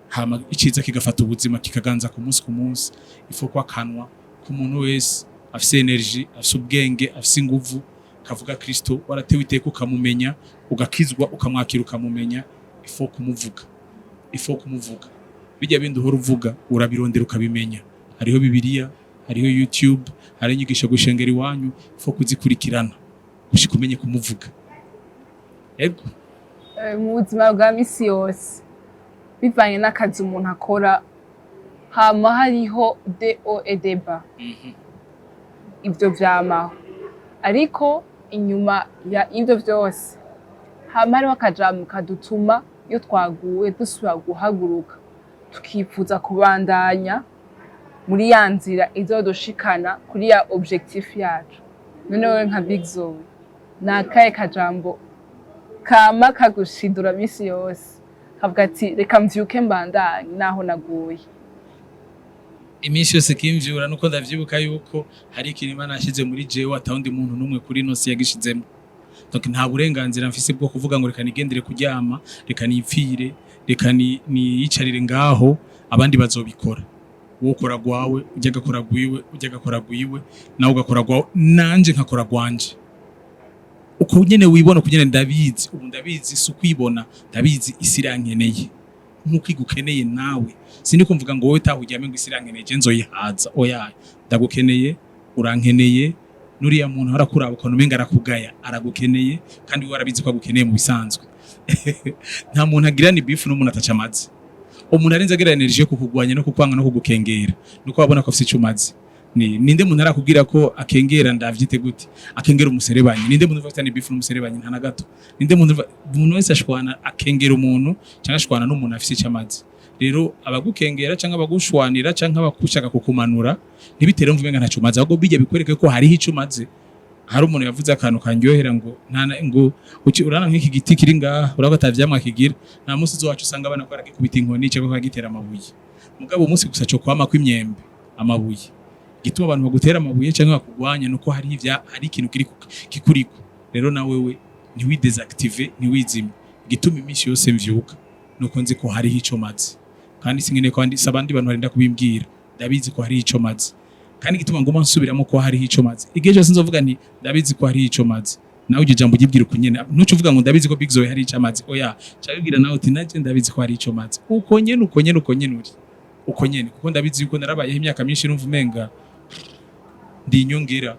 hama iciza kigafata ubuzima, kikaganza ku munsi ku munsi. Il faut ko akanwa k'umuntu wese afise énergie, afise ubwenge, afise inguvu, kavuga Kristo. Waratewe iteka, ukamumenya, ugakizwa, ukamwakira, ukamumenya, il faut kumuvuga, il faut kumuvuga. Bijya bindi uhora uvuga, urabirondera ukabimenya. Hariho Bibiliya, hariho YouTube, hariho inyigisho gushengera iwanyu. Il faut kuzikurikirana gushika umenye kumuvuga. Ego. Mu buzima bwa misi yose, bivanye n'akazi umuntu akora, hama hariho des hauts et des bas. Ivyo vyamaho, ariko inyuma ya ivyo vyose hama hariho akajambo kadutuma iyo twaguye dusubira guhaguruka, tukifuza kubandanya muri ya nzira izodushikana kuri ya objectif yacu. None wewe nka Big Zoe, ni akahe kajambo kama kagushidura misi yose, kavuga ati reka mvyuke mbandanye naho naguye? Iminsi yose kimvyura nuko ndavyibuka yuko hari ikintu Imana yashize muri jewe atawundi muntu n'umwe kuri ino si yagishizemo. Donc nta burenganzira mfise bwo kuvuga ngo reka nigendere kuryama, reka nipfire, reka niyicarire ngaho, abandi bazobikora. Wowe ukora gwawe, ujya agakora gwiwe, ujya agakora gwiwe, nawe ugakora gwawe, nanje nkakora gwanje. Uko nyene wibona, uko nyene ndabizi. Ubu ndabizi, si ukwibona, ndabizi isi irankeneye nk'uko igukeneye nawe. Sindi kumvuga ngo wowe taha uryame ngo isi irankeneye, je nzoyihaza. Oya, ndagukeneye, urankeneye. Nuriya muntu arakuraba ukuntu umenga arakugaya, aragukeneye, kandi we arabizi ko agukeneye. Mu bisanzwe nta muntu agira ni beef n'umuntu ataca amazi. Umuntu arenze agira énergie yo kukugwanya no kukwanga no kugukengera, nuko wabona ko afise ico umaze. Ni ninde muntu arakubwira ko akengera, ndavyite gute, akengera umuserebanyi? Ninde muntu ufite ni beef n'umuserebanyi? Nta na gato. Ninde muntu umuntu wese ashwana, akengera umuntu cyangwa ashwana n'umuntu afise ico amazi. Rero abagukengera cyangwa abagushwanira cyangwa abakushaka kukumanura, ntibitere mvume umenga ntaco umaze, ahubwo bijya bikwereke ko hariho ico umaze. Hari umuntu yavuze akantu kanryohera ngo nta ngo urana nk'iki giti kiri ngaha, urabona ata vyamwa kigira. Nta munsi uzowacu usanga abana ko baragikubita inkoni cyangwa ko baragitera amabuye. Mugabo umunsi gusa co kwama kw'imyembe, amabuye, gituma abantu bagutera amabuye cyangwa bakugwanya, nuko hari ivya hari ikintu kiri kikuriko. Rero na wewe ntiwi désactive, ntiwizime. Igituma iminsi yose mvyuka nuko nzi ko hariho ico maze, kandi sinkeneye ko abandi, si abandi bantu barinda kubimbwira. Ndabizi ko hariho ico maze, kandi igituma nguma nsubiramo ko hariho ico maze, igihe cyose nzovuga nti ndabizi ko hariho ico maze. Nawe iryo jambo ugibwira uko nyene. Ntuce uvuga ngo ndabizi ko Big Zoe hari ico amaze. Oya, cabibwira nawe uti naje ndabizi ko hari ico maze, uko nyene, uko nyene, uko nyene uri, uko nyene, kuko ndabizi yuko narabayeho imyaka myinshi numva umenga ndi inyongera.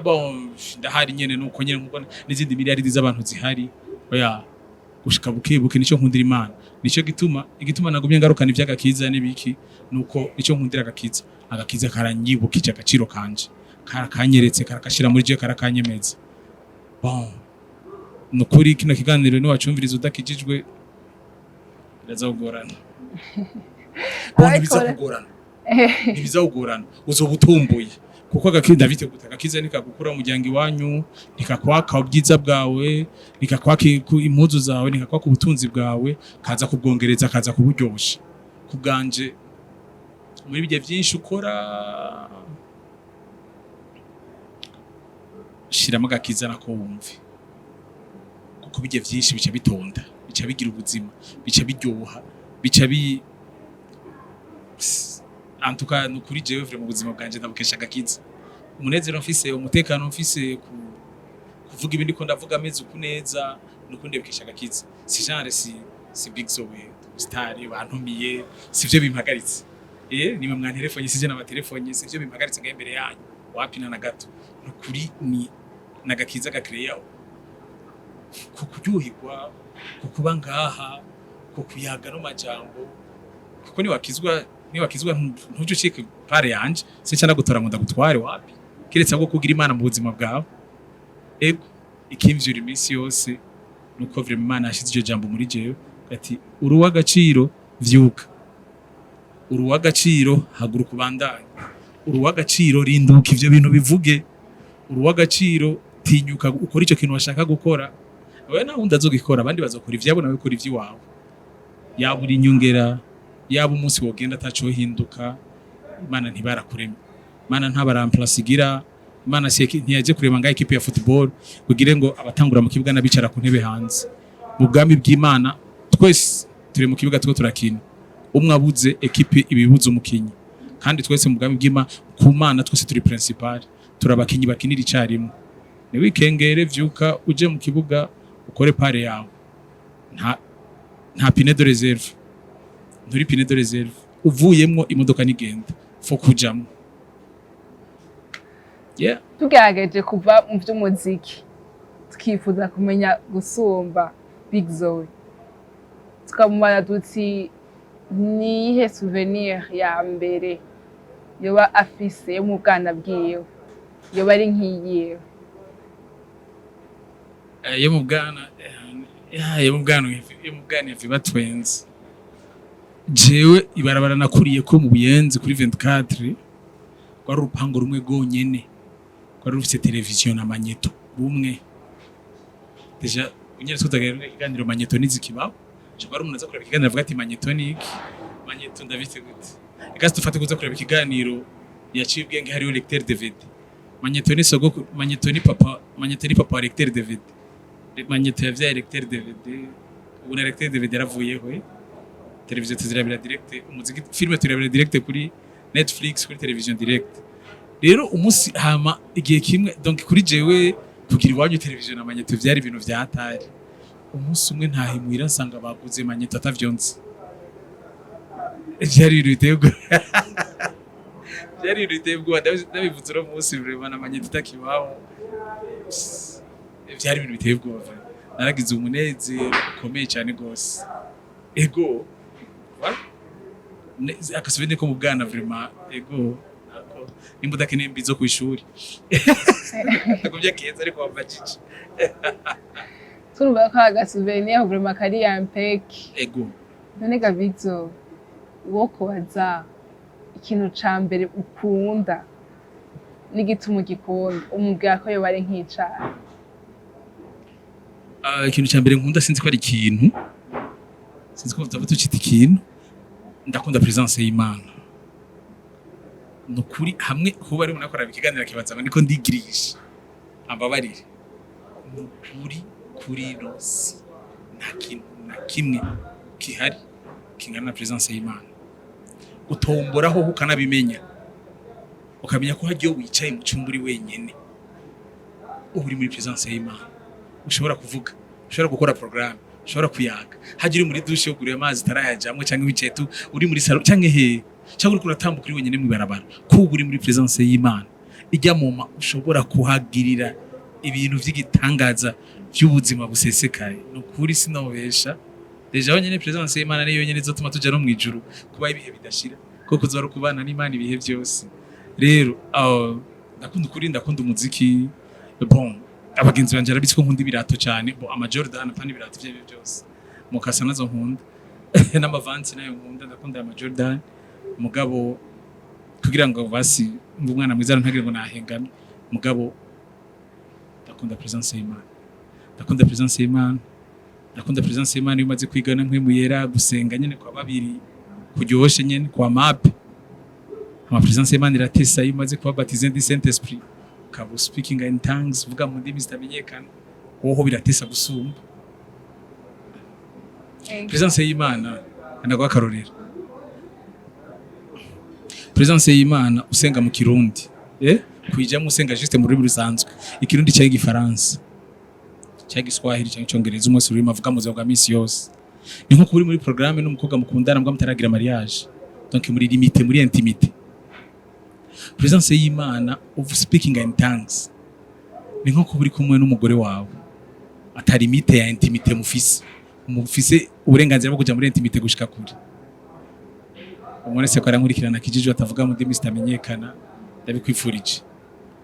Bon, ndahari nyene, nuko nyene, nkuko n'izindi miliyaridi z'abantu zihari. Oya. Gushika buke buke, nico nkundira Imana, nico gituma igituma nagumye ngarukana ivy'agakiza n'ibiki, nuko nico nkundira agakiza. Agakiza karanyibukije agaciro kanje, karakanyeretse, karakashira muri je, karakanyemeza. Bon, nukuri kino kiganiro niwacumviriza udakijijwe birazogorana. Bon, Ariko ntibizakugorana, ntibizawugorana, uzoba utomboye, kuko agakiza ndabite gute, agakiza ntikagukura mu muryango iwanyu, ntikakwaka ubwiza bwawe, ntikakwaka impuzu zawe, ntikakwaka ubutunzi bwawe, kaza kubwongereza, kaza kuburyosha. Ku bwanje, muri bijya byinshi ukora, shiramo agakiza nako wumve, kuko bijya byinshi bica bitonda, bica bigira ubuzima, bica biryoha, bica bi en tout cas, nukuri jewe vraiment mu buzima bwanje ndabukesha agakiza. Umunezero mfise, umutekano mfise, kuvuga ibindi ko ndavuga ameze uku neza, nuko ndabukesha agakiza. Si genre si Big Zoe star bantumiye, sivyo bimpagaritse. Niba mwantelefone, sivyo n'abatelefone, sivyo bimpagaritse ngaho imbere yanyu, wapi na gato. Nukuri ni nagakiza gakreya ku kuryoherwa, ku kuba ngaha, ku kuyaga no majambo, kuko niwakizwa ntujye ucika pare yanje, sinca ndagutora ngo ndagutware, wapi, keretse ahubwo kugira Imana mu buzima bwawe. Ego, ikimvyura iminsi yose nuko vraiment Imana yashize iryo jambo muri jewe, ati: "Uri uw'agaciro, vyuka. Uri uw'agaciro, haguruka ubandanye. Uri uw'agaciro, rinduka ivyo bintu bivuge. Uri uw'agaciro, tinyuka ukora ico kintu washaka gukora. Wewe nawe wundi azogikora, abandi bazokora ivyabo, nawe ukora ivy'iwawe." Yaba uri inyongera, yaba umunsi wogenda atacohinduka, Imana ntibarakuremye, Imana nta ba remplaçants igira. Imana si ntiyaje kureba ngaho équipe ya football kugira ngo abatangura mu kibuga n'abicara ku ntebe hanze. Mu bwami bw'Imana twese turi mu kibuga, turiko turakina. Umwe abuze, équipe ibibuze umukinyi. Kandi twese mu bwami bw'Imana, ku Mana twese turi principal, turi abakinyi bakinira icarimwe. Ntiwikengere, vyuka uje mu kibuga ukore part yawe. Nta pneu de réserve, nturi pneu de réserve. Uvuyemwo imodoka nigenda, faut kujamwo, yeah. Tugerageje kuva mu by'umuziki, tukifuza kumenya gusumba Big Zoe, tukamubara duti: niyihe souvenir ya mbere yoba afise yo mu bwana bwiwe, yoba ari nk'iyiwe? Yo mu bwana, yo mu bwana yavi batwenze. Jewe ibarabara nakuriye ko mu Buyenzi kuri 24, rwari urupango rumwe rwonyene rwari rufise televiziyo na magnéto rumwe. Déjà unyere tutagera ikiganiro, magnéto nizikibaho. Shobora ari umuntu aza kureba ikiganiro avuga ati: "Magnéto ni iki? Magnéto ndabite gute?" Reka dufate kuza kureba ikiganiro yaciye ubwenge, hariho lecteur DVD. Magnéto ni sogokuru, magnéto ni papa, magnéto ni papa wa lecteur DVD. Magnéto yavyaye lecteur DVD. Ubu na lecteur DVD yaravuyeho. Televiziyo tuzirabira direct, umuziki, film turabira direct kuri Netflix, kuri television direct. Rero umunsi hama igihe kimwe, donc kuri jewe kugira iwanyu televiziyo na magnéto vyari ibintu vyatari. Umunsi umwe ntahimuhira nsanga baguze magnéto atavyonse. Vyari ibintu biteye ubwoba, byari ibintu biteye ubwoba. Ndabivuze uno munsi vraiment, na magnéto itakibaho, vyari ibintu biteye ubwoba vraiment. Naragize umunezero ukomeye cyane gose. Ego. Aka souvenir ko mu bwana vraiment, ego, nako nimba udakeneye mbi zo kw'ishuri, nakubye keza ariko wambajije. Turumva ko aga souvenir vraiment kari impec. Ego. None ga Big Zoe, wo kubaza ikintu ca mbere ukunda n'igituma ugikunda, umubwira ko yoba ari nk'icaha? Ah, ikintu cya mbere nkunda, sinzi ko ari ikintu, sinzi ko tuba tucita ikintu, ndakunda présence y'Imana. Ni ukuri, hamwe kuba ari umuntu akora ikiganiro akibaza ngo niko ndigirisha, ambabarire. Ni ukuri, kuri ino si nta kintu na kimwe gihari kingana na présence y'Imana. Utomboraho ukanabimenya, ukamenya ko hagiye wicaye mu cyumba uri wenyene, uba uri muri présence y'Imana. Ushobora kuvuga, ushobora gukora programme, ushobora kuyaga hagira uri muri douche yo kugura amazi utarayajamwo, cyangwa wicaye tu uri muri salon, cyangwa hehe, cyangwa uriko uratambuka uri wenyene mw'ibarabara, ko uba uri muri présence y'Imana. Ijya muma ushobora kuhagirira ibintu vy'igitangaza. By'ubuzima busesekaye, ni ukuri sinobesha. Déjà aho nyene présence y'Imana niyo nyene izotuma tuja no mw'ijuru, kuba ibihe bidashira, kuko kuzoba kubana n'Imana ibihe byose. Rero ndakunda ukuri, ndakunda umuziki. Bon, abagenzi banje barabizi ko nkunda ibirato cyane. Bon, ama Jordan, apana ibirato ivyo arivyo byose, mukasa nazo nkunda n'amavansi nayo nkunda. Ndakunda ama Jordan, mugabo kugira ngo basi mbe umwana mwiza, ntagire ngo nahengamye. Mugabo ndakunda présence y'Imana, ndakunda présence y'Imana, ndakunda présence y'Imana. Iyo umaze kwigana Mpwemu Yera, gusenga nyene kwa babiri kuryoshe nyene kwa mape, ama présence y'Imana iratesa. Iyo umaze kuba baptisé du Saint Esprit, ukaba speaking in tongues, uvuga mu ndimi zitamenyekana, hoho biratesa gusumba. Présence y'Imana, ndaguha akarorero. Présence y'Imana, usenga mu Kirundi, kuyijamwo usenga juste mu rurimi rusanzwe, Ikirundi cyangwa Igifaransa cyangwa Igiswahili cyangwa Icyongereza, umunsi ururimi avuga mu buzima bwa misi yose, ni nko kuba uri muri programme n'umukobwa mukundana mbwa mutaragira mariage, donc muri limite, muri intimité. Présence y'Imana of speaking in tongues ni nko kuba uri kumwe n'umugore wawe, ata limite ya intimité mufise, mufise uburenganzira bwo kuja muri intimité gushika kure. Umuntu wese ko arankurikirana kijiji atavuga mu ndimi zitamenyekana, ndabikwifurije.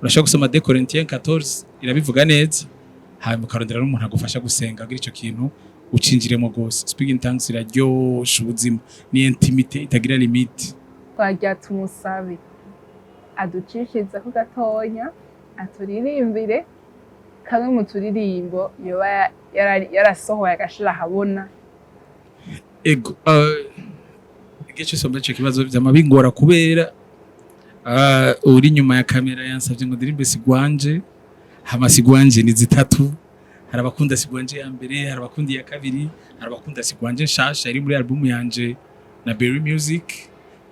Urashobora gusoma 2 Corinthiens 14, irabivuga neza, hanyuma ukarondera n'umuntu agufasha gusenga kugira ico kintu ucinjiremo gose. Speaking in tongues iraryosha ubuzima, ni intimité itagira limite. Twagira tumusabe aducishirize ko gatonya, aturirimbire kamwe mu turirimbo yoba yarasohoye agashira ahabona. Ego, igihe cyose mbaza ico kibazo vyama bingora, kubera uri inyuma ya kamera yansavye ngo ndirimbe Sigwanje. Hama Sigwanje ni zitatu: hari abakunda Sigwanje ya mbere, hari abakunda iya kabiri, hari abakunda Sigwanje nshasha iri muri album yanje na Berry Music,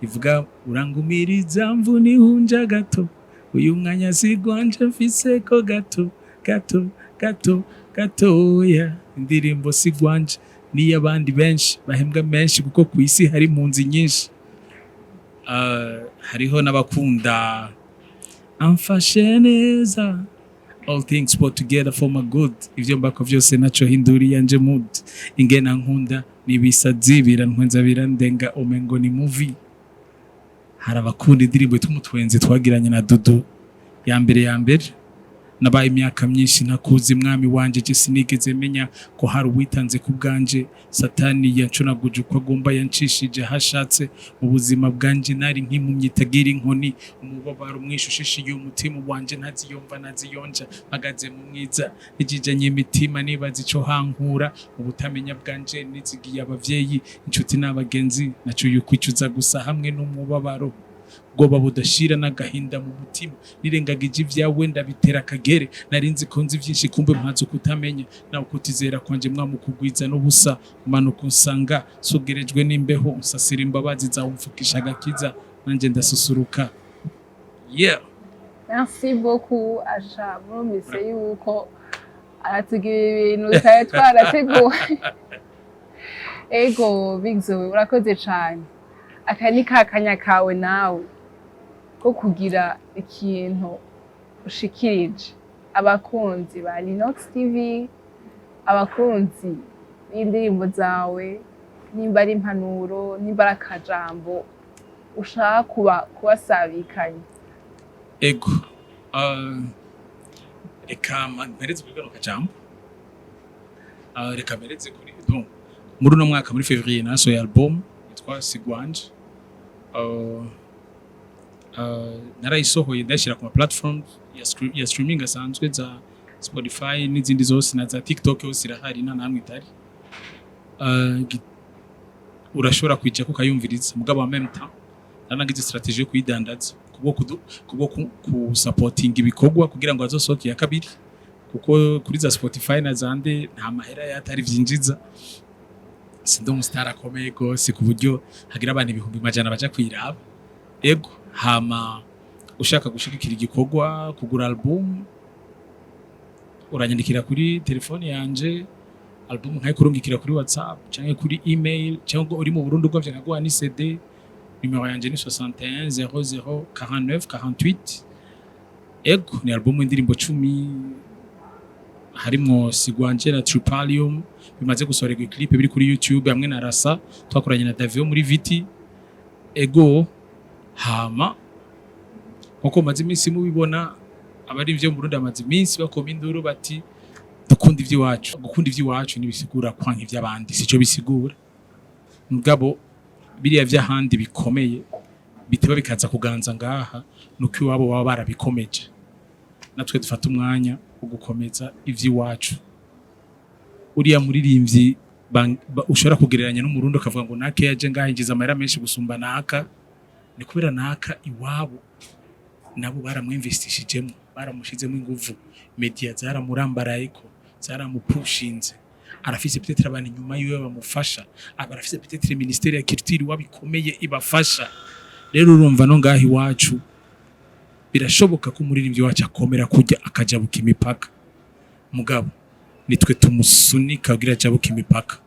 ivuga: "Urangumiriza mvuni hunja gato, uyu mwanya sigwanje, mfise ko gato gato gato gatoya." Indirimbo Sigwanje n'iy'abandi benshi bahembwa menshi, kuko ku isi hari impunzi nyinshi. Hariho n'abakunda Amfashe neza, "All things work together for my good, ivyo mbako vyose naco hinduri yanje mood, ingena nkunda nibisazi birantwenza birandenga, umengo ni movie." Hari abakunda indirimbo yitwa Umutwenzi twagiranye na Dudu ya mbere ya mbere. "Nabaye imyaka myinshi ntakuzi mwami wanje, je sinigeze menya ko hari uwitanze ku bwanje. Satani yancunaguje uko agomba, yancishije hashatse. Mu buzima bwanje nari nk'impumyi itagira inkoni, umubabaro mwinshi ushishiye umutima wanje, ntaziyumva ntaziyonja, mpagaze mu mwiza nijijanye imitima, nibaza ico hankura. Mu butamenya bwanje nizigiye abavyeyi, inshuti n'abagenzi, nacuye ukwicuza gusa hamwe n'umubabaro, ubwoba budashira n'agahinda mu mutima. Nirengagije ibyawe ndabitera akagere, narinzi ko nzi byinshi, kumbe mpaze kutamenya nawe kutizera kwanje mwamukugwiza n'ubusa. Umanuka unsanga sugerejwe n'imbeho, unsasira imbabazi zawe, umfukisha agakiza, nanjye ndasusuruka." Yeah. Merci beaucoup. Asha, murumvise yuko aratugira ibintu tutari twarateguwe. Ego Big Zoe, urakoze cane. Aka ni ka kanya kawe nawe ko kugira ikintu ushikirije abakunzi ba Linux TV, abakunzi b'indirimbo zawe, nimba ari impanuro, nimba ari akajambo ushaka kubasabikanya. Ego, reka mpereze kuri kano kajambo. Reka mpereze kuri, bon, muri uno mwaka, muri février, nasohoye album yitwa Sigwanje. Narayisohoye, ndayishyira ku ma platform ya streaming asanzwe, za Spotify n'izindi zose, na za TikTok yose irahari, nta namwe itari. Urashobora kwijako ukayumviriza. Mugabo en même temps nanagize stratégie yo kuyidandaza kubwo ku supportinga ibikorwa kugira ngo hazosohoke iya kabiri, kuko kuri za Spotify na zande nta mahera yatari vyinjiza. Sindi umustar akomeye gose ku buryo hagira abantu 100,000 baja kuyiraba. Ego, hama ushaka gushigikira igikorwa, kugura album, uranyandikira kuri telefone yanje, album nkayikurungikira kuri WhatsApp canke kuri email, cyangwa uri mu Burundi ugomvye nkaguha ni CD. Numero yanje ni 61 00 49 48. Ego, ni album y'indirimbo 10. Harimwo Sigwanje na Tripalium, bimaze gusohorerwa clip, biri kuri YouTube, hamwe na Rasa twakoranye na Davio muri Viti. Ego, hama nkuko maze iminsi mubibona, abari ivyo mu Burundi bamaze iminsi bakoma induru bati dukunda ivy'iwacu. Gukunda ivy'iwacu ntibisigura kwanka ivy'abandi, sico bisigura. Mugabo biriya vy'ahandi bikomeye biteba bikaza kuganza ngaha, nuko iwabo baba barabikomeje. Natwe dufata umwanya wo gukomeza ivy'iwacu. Uriya muririmbyi ushobora kugereranya n'Umurundi, ukavuga ngo nake yaje ngaha yinjiza amahera menshi gusumba naka, ni kubera naka iwabo nabo baramwinvestishijemo, baramushizemo inguvu, media zaramurambarayeko, zaramupushinze, arafise peut-être abantu inyuma yiwe bamufasha, aba arafise peut-être ministère ya culture wabikomeye ibafasha. Rero urumva, no ngaha iwacu birashoboka ko umuririmbyi wacu akomera kujya akajabuka imipaka. Mugabo nitwe tumusunika kugira ajabuke imipaka.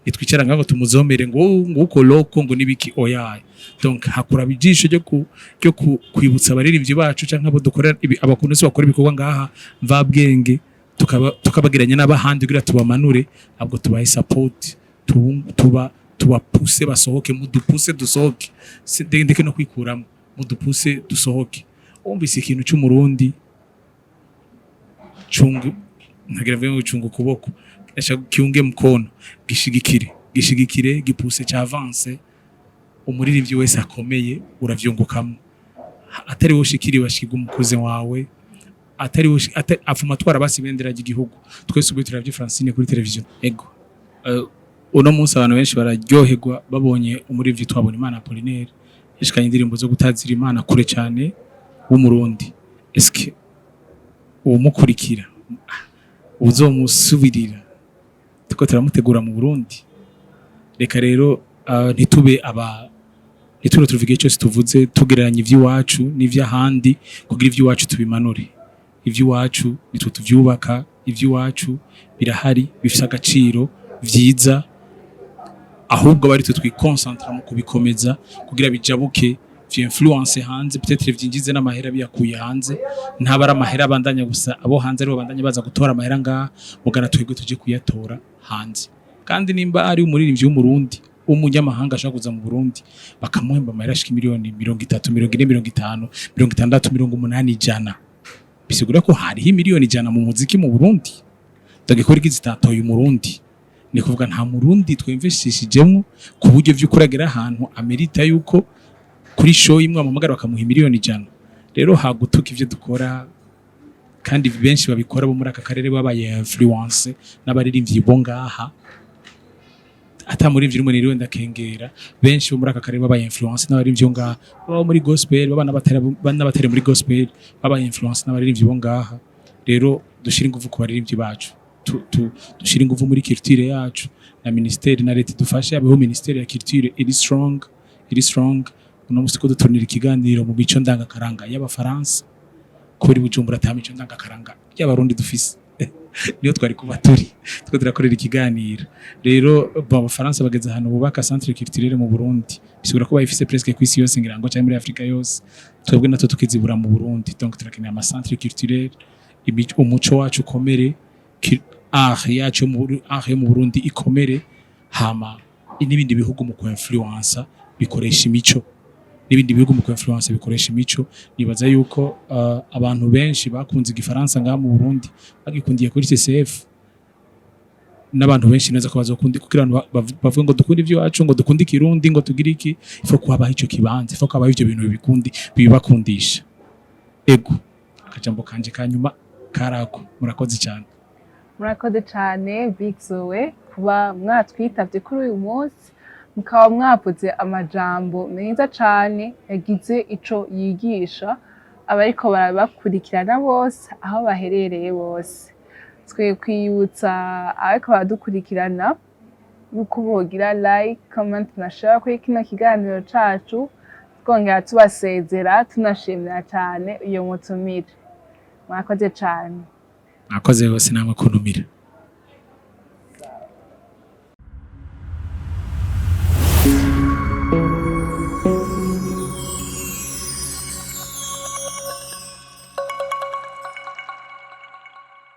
Nitwicara ngaho tumuzomere ngo uko loko ngo nibiki, oya. Donc hakuraba ijisho ryo kwibutsa abaririmbyi bacu canke abo dukorera abakunzi bakora ibikorwa ngaha mvabwenge, tukabagiranya n'abahandi kugira tubamanure. Ahubwo tubahe support, tuba tubapuse basohoke, mudupuse dusohoke. Ndeke no kwikuramo, mudupuse dusohoke. Wumvise ikintu c'Umurundi, cunga, ntagira mvuge ngo cunga ukuboko, ashaka kiunge mkono, gishigikire, gishigikire, gipuse c'avance. Umuririmbyi wese akomeye uravyungukamo. Atari wowe ushikiriwe, ashikirwa umukozi wawe. Atari wowe apfuma atwara basi ibendera ry'igihugu. Twese ubu turavye Francine kuri televiziyo. Ego, uno munsi abantu benshi bararyoherwa babonye umuririmbyi twabona Imana Apollinaire yashikanye indirimbo zo gutazira Imana kure cyane w'Umurundi. Eske uwumukurikira uzomusubirira tuko turamutegura mu Burundi? Reka rero ntitube aba ntitube tuvuge cyose tuvuze tugereranya ivy'iwacu n'ivy'ahandi kugira ivy'iwacu tubimanure. Ivy'iwacu nitwe tuvyubaka, ivy'iwacu birahari, bifise agaciro, vyiza. Ahubwo bari twe twikonsantra mu kubikomeza kugira bijabuke, vyinfluence hanze, peut-être vyinjize n'amahera biyakuye hanze. Ntaba ari amahera abandanya gusa, abo hanze aribo bandanya baza gutora amahera ngaha, mugana twebwe tuje kuyatora hanze. Kandi nimba ari umuririmbyi w'Umurundi w'umunyamahanga ashaka kuza mu Burundi, bakamuhemba amahera ashika miliyoni 30, 40, 50, 60, 80, 100, bisigura ko hariho miliyoni 100 mu muziki mu Burundi. Dogikora iki zitatoye Umurundi? Ni kuvuga nta Murundi twemveshishijemwo ku buryo vy'ukuri agera ahantu amerita yuko kuri show imwe amamagara bakamuha miliyoni 100. Rero hagutuka ivyo dukora, kandi benshi babikora bo muri aka karere babaye influence n'abaririmbyi bo ngaha. Ata muririmbyi rumwe niriwe ndakengera, benshi bo muri aka karere babaye influence n'abaririmbyi bo ngaha, baba muri gospel, baba n'abatari muri gospel, babaye influence n'abaririmbyi bo ngaha. Rero dushire ingufu ku baririmbyi bacu, dushire ingufu muri culture yacu, na ministeri na leta idufashe, abeho ministeri ya culture iri strong, iri strong. Uno musi ko dutunira ikiganiro mu mico ndangakaranga y'Abafaransa, kubera i Bujumbura ata mico ndangakaranga y'Abarundi dufise, niyo twari kuba turi two turakorera ikiganiro. Rero bo Abafaransa bageze ahantu bubaka centre culturelle mu Burundi, bisigura ko bayifise presque kw'isi yose ngira ngo, canke muri Afrika yose. Twebwe natwo tukizibura mu Burundi. Donc turakeneye ama centre culturelle, umuco wacu ukomere, art yacu art yo mu Burundi ikomere. Hama n'ibindi bihugu mu kuinfluensa bikoresha imico, n'ibindi bihugu mu kuinfluensa bikoresha imico. Nibaza yuko abantu benshi bakunze igifaransa ngaha mu Burundi bagikundiye kuri CCF, n'abantu benshi neza ko bazokunda, kugira abantu bavuge ngo dukunde iby'iwacu, ngo dukunde ikirundi, ngo tugire iki, ifo ko habaho ico kibanza, ifo ko habaho ivyo bintu bibikundi bibakundisha. Ego, akajambo kanje kanyuma karako. Murakoze cyane. Murakoze cyane, Big Zoe, kuba mwatwitabye kuri uyu munsi, mukaba mwavuze amajambo meza cane yagize ico yigisha abariko barabakurikirana bose aho baherereye bose. Twe kwibutsa abariko baradukurikirana yuko bogira like, comment na share kuri kino kiganiro cacu. Twongera tubasezera, tunashimira cane uyu mutumire. Mwakoze cane. Mwakoze bose namwe kuntumira.